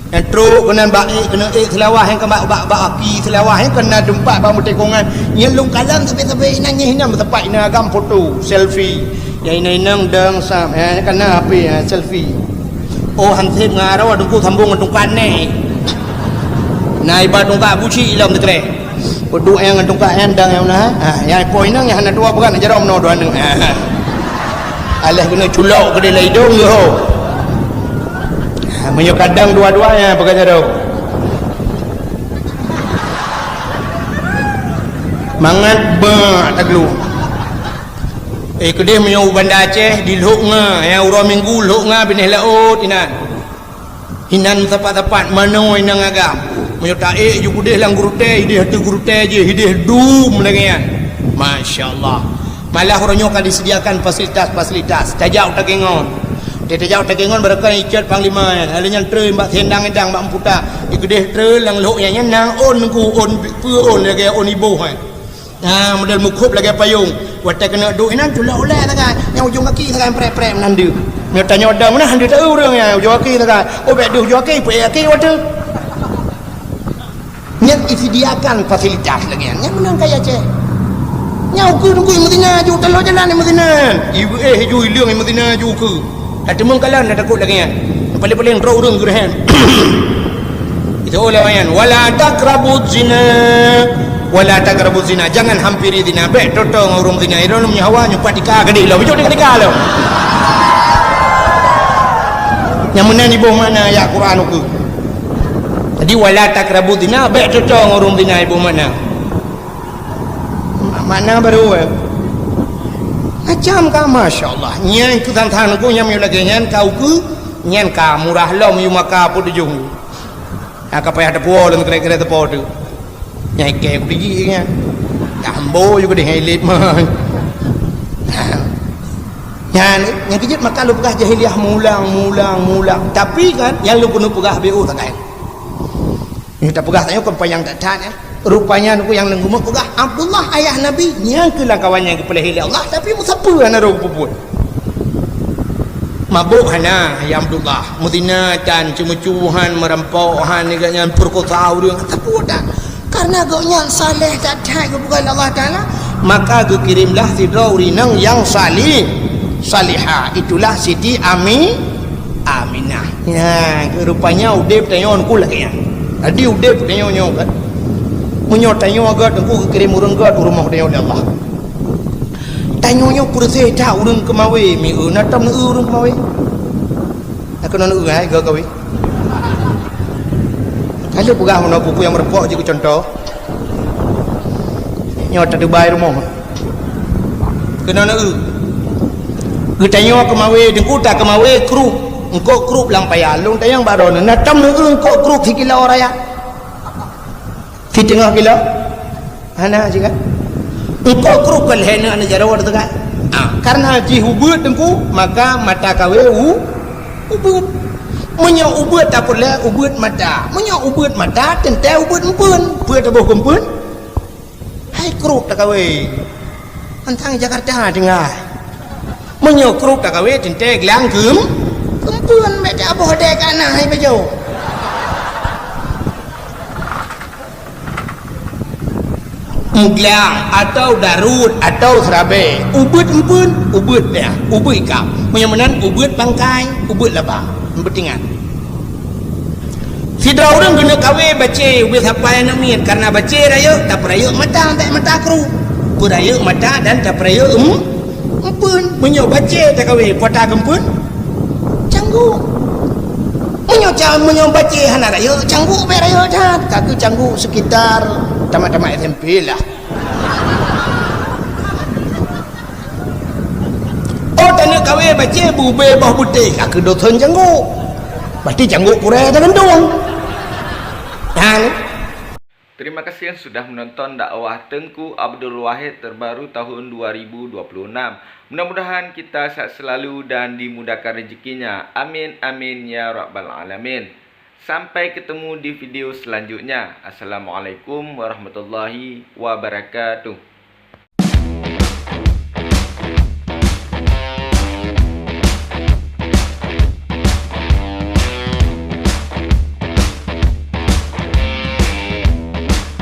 Nyang trok keunan bak ék, keuneuk ék Seulawah nyang ka bak, bak, bak aki Seulawah nyang keunan teumpat bak meutekongan. Nyang lôn kalon sabe-sabe inan nyang hinan meusapat inan agam foto, selfie. Nyang inong-inong dong sam, eh, kana H P, eh, selfie. Oh, hansép ngon aroe teungku sambong ngon tungkat nèk. Na iba tungkat buci lom teukreh. Peuduek nyang ngon tungkat nyan dang nyang na. Ha, nyang po inong nyang hana tuwoe peugah na jaroe meunoe dua aneuk. Ha. Alah keuneuk culok keudéh lam idong geuh. Ha, meunyoe kadang dua-dua nyang peugah jaroe. Mangat bak taglu. Eh, keudéh meunyoe u Banda Aceh, di Lhok Nga, nyang uroe Minggu Lhok Nga binéh laôt inan. Inan sapat-sapat manoe inong agam. Meunyoe taék ju keudéh lam gurutée, idéh ateueh gurutée jih, idéh dum lagée nyan. Masya Allah. Malah uroe nyoe ka disediakan fasilitas-fasilitas. Tajak u Takengon. Tajak u Takengon barokon icot panglima nyan. Lalu nyan treun bak siendang-endang bak meuputa. Di keudéh treun lam lhok nyan, nyan na ôn nungku, ôn peue ôn lagée ôn iboh nyan. Ha, model mukhop lagée payong. Watée keuneuk duek inan, culok ulée sagai. Nyang ujong gaki sagai prek-prek meunan deuh. Meunyoe tanyoe dong meunan, han deuh taeu ureuëng nyan, ujong gaki sagai. Oh, bék deuh ujong gaki, peuék gaki watée. Nyan disediakan fasilitas lagée nyan. Nyan meunan kaya Aceh. Nyan ukeue nunggu meuzina ju, taloe jalan meuzina. Ibu éh ju ileueng meuzina ju ukeue. Ka teumeung kalon dah takot lagée nyan. Paléng-paléng droe ureuëng geureuhem. Itu ulama nyan, "Wala taqrabuz zina, wala taqrabuz zina." Jangan hampiri zina. Bék toe-toe ngon ureuëng zina. Irôn meunyoe hawa nyoe pat tika gadih lo. Bijok tika lo. Nyang meunan iboh makna ayat Quran ukeue. Jadi, "Wala taqrabuz zina", bék toe-toe ngon ureuëng zina iboh makna. Makna baru, eh. Macam ka, masya Allah. Nyan keu than-than ku nyang meunyoe lagée nyan ka ukeue, nyan ka murah lom yue maka peutujoh. Ha, ka payah teupuwoe lom kira-kira teupo tu. Nyang ikée ku biji nyan. Dah ambo yue keudeh ilit mah. Nyan, nyang keujeuet maka lôn peugah jahiliah mulang, mulang, mulang. Tapi kan, nyang lôn keuneuk peugah B O sagai. Nyoe tapeugah tanyoe kon panyang that-that, eh. Rupanya nyoe nyang lôn geumeuk peugah, Abdullah ayah Nabi, nyang keu lam kawan nyang geupeulahé lé Allah, tapi meusapeue hana roh geupeubeuet. Mabök hana, ya Abdullah. Meuzina tan, ceumeucue han, meurampok han, nyan perkosa ureuëng, sapeue tan. Karena gobnyan saleh that-that geupeugah lé Allah Taala, maka geukirimlah sidroe ureuëng inong nyang salih, salihah. Itulah Siti Ami, Aminah. Nyan, rupanya udeb tanyoe nyoe lagée nyan. Jadi udeb tanyoe nyoe kan. Meunyoe tanyoe gét teungku geukirém ureuëng gét u rumoh tanyoe lé Allah. Tanyoe nyoe peureuséh that ureuëng keumawe, mieu na tom neu ureuëng keumawe. Aku neu hai gét kawé. Kali peugah meunoe buku nyang meureumpok jih keu contoh. Nyoe teudubai rumoh. Keunoe neu. Geutanyoe keumawe, teungku ta keumawe kruh. Eungkôt krup lam paya, lôn tanyong bak droeneuh, na tom neueu eungkôt krup sikilo raya? Siteungoh kilo? Hana, sih kan? Eungkôt krup ka lhèe neuh aneuk jaroe teuka. Ah, karena jih ubeuet teungku, maka mata kawé u-, ubeuet. Meunyoe ubeuet tapeureulèe ubeuet mata. Meunyoe ubeuet mata, teuntèe ubeuet eumpeuen. Peue taboh keu eumpeuen? Hai krup takawé. Mantang Jakarta tinggai. Meunyoe krup takawé teuntèe glang keum-, keumpeuen, bèk taboh dèk ka na hai bajo. Meuglang atau daruet atau seurabèe, ubeuet eumpeuen, ubeuet nyan, ubeuet ikab. Meunyoe meunan ubeuet bangkai, ubeuet laba. Beutingat. Sidroe ureueng keuneuk kawé bacé ubé sapai aneuk miet, karena bacé rayeuk, tapeurayeuk mata, bèk mata krup. Peurayeuk mata dan tapeurayeuk eum-, eumpeuen. Meunyoe bacé takawé, peue ta geumpeuen? Cangguk. Meunyoe ca-, meunyoe bacé hana rayeuk, cangguk bèk rayeuk that. Ka keuh cangguk sekitar tamat-tamat S M P lah. Oh, taneuk kawé bacé beubé boh beutéh, ka keuh dosen cangguk. Berarti cangguk purée tagantong. Hang. Terima kasih yang sudah menonton dakwah Teungku Abdul Wahid terbaru tahun dua ribu dua puluh enam. Mudah-mudahan kita sehat selalu dan dimudahkan rezekinya. Amin, amin, ya rabbal alamin. Sampai ketemu di video selanjutnya. Assalamualaikum warahmatullahi wabarakatuh.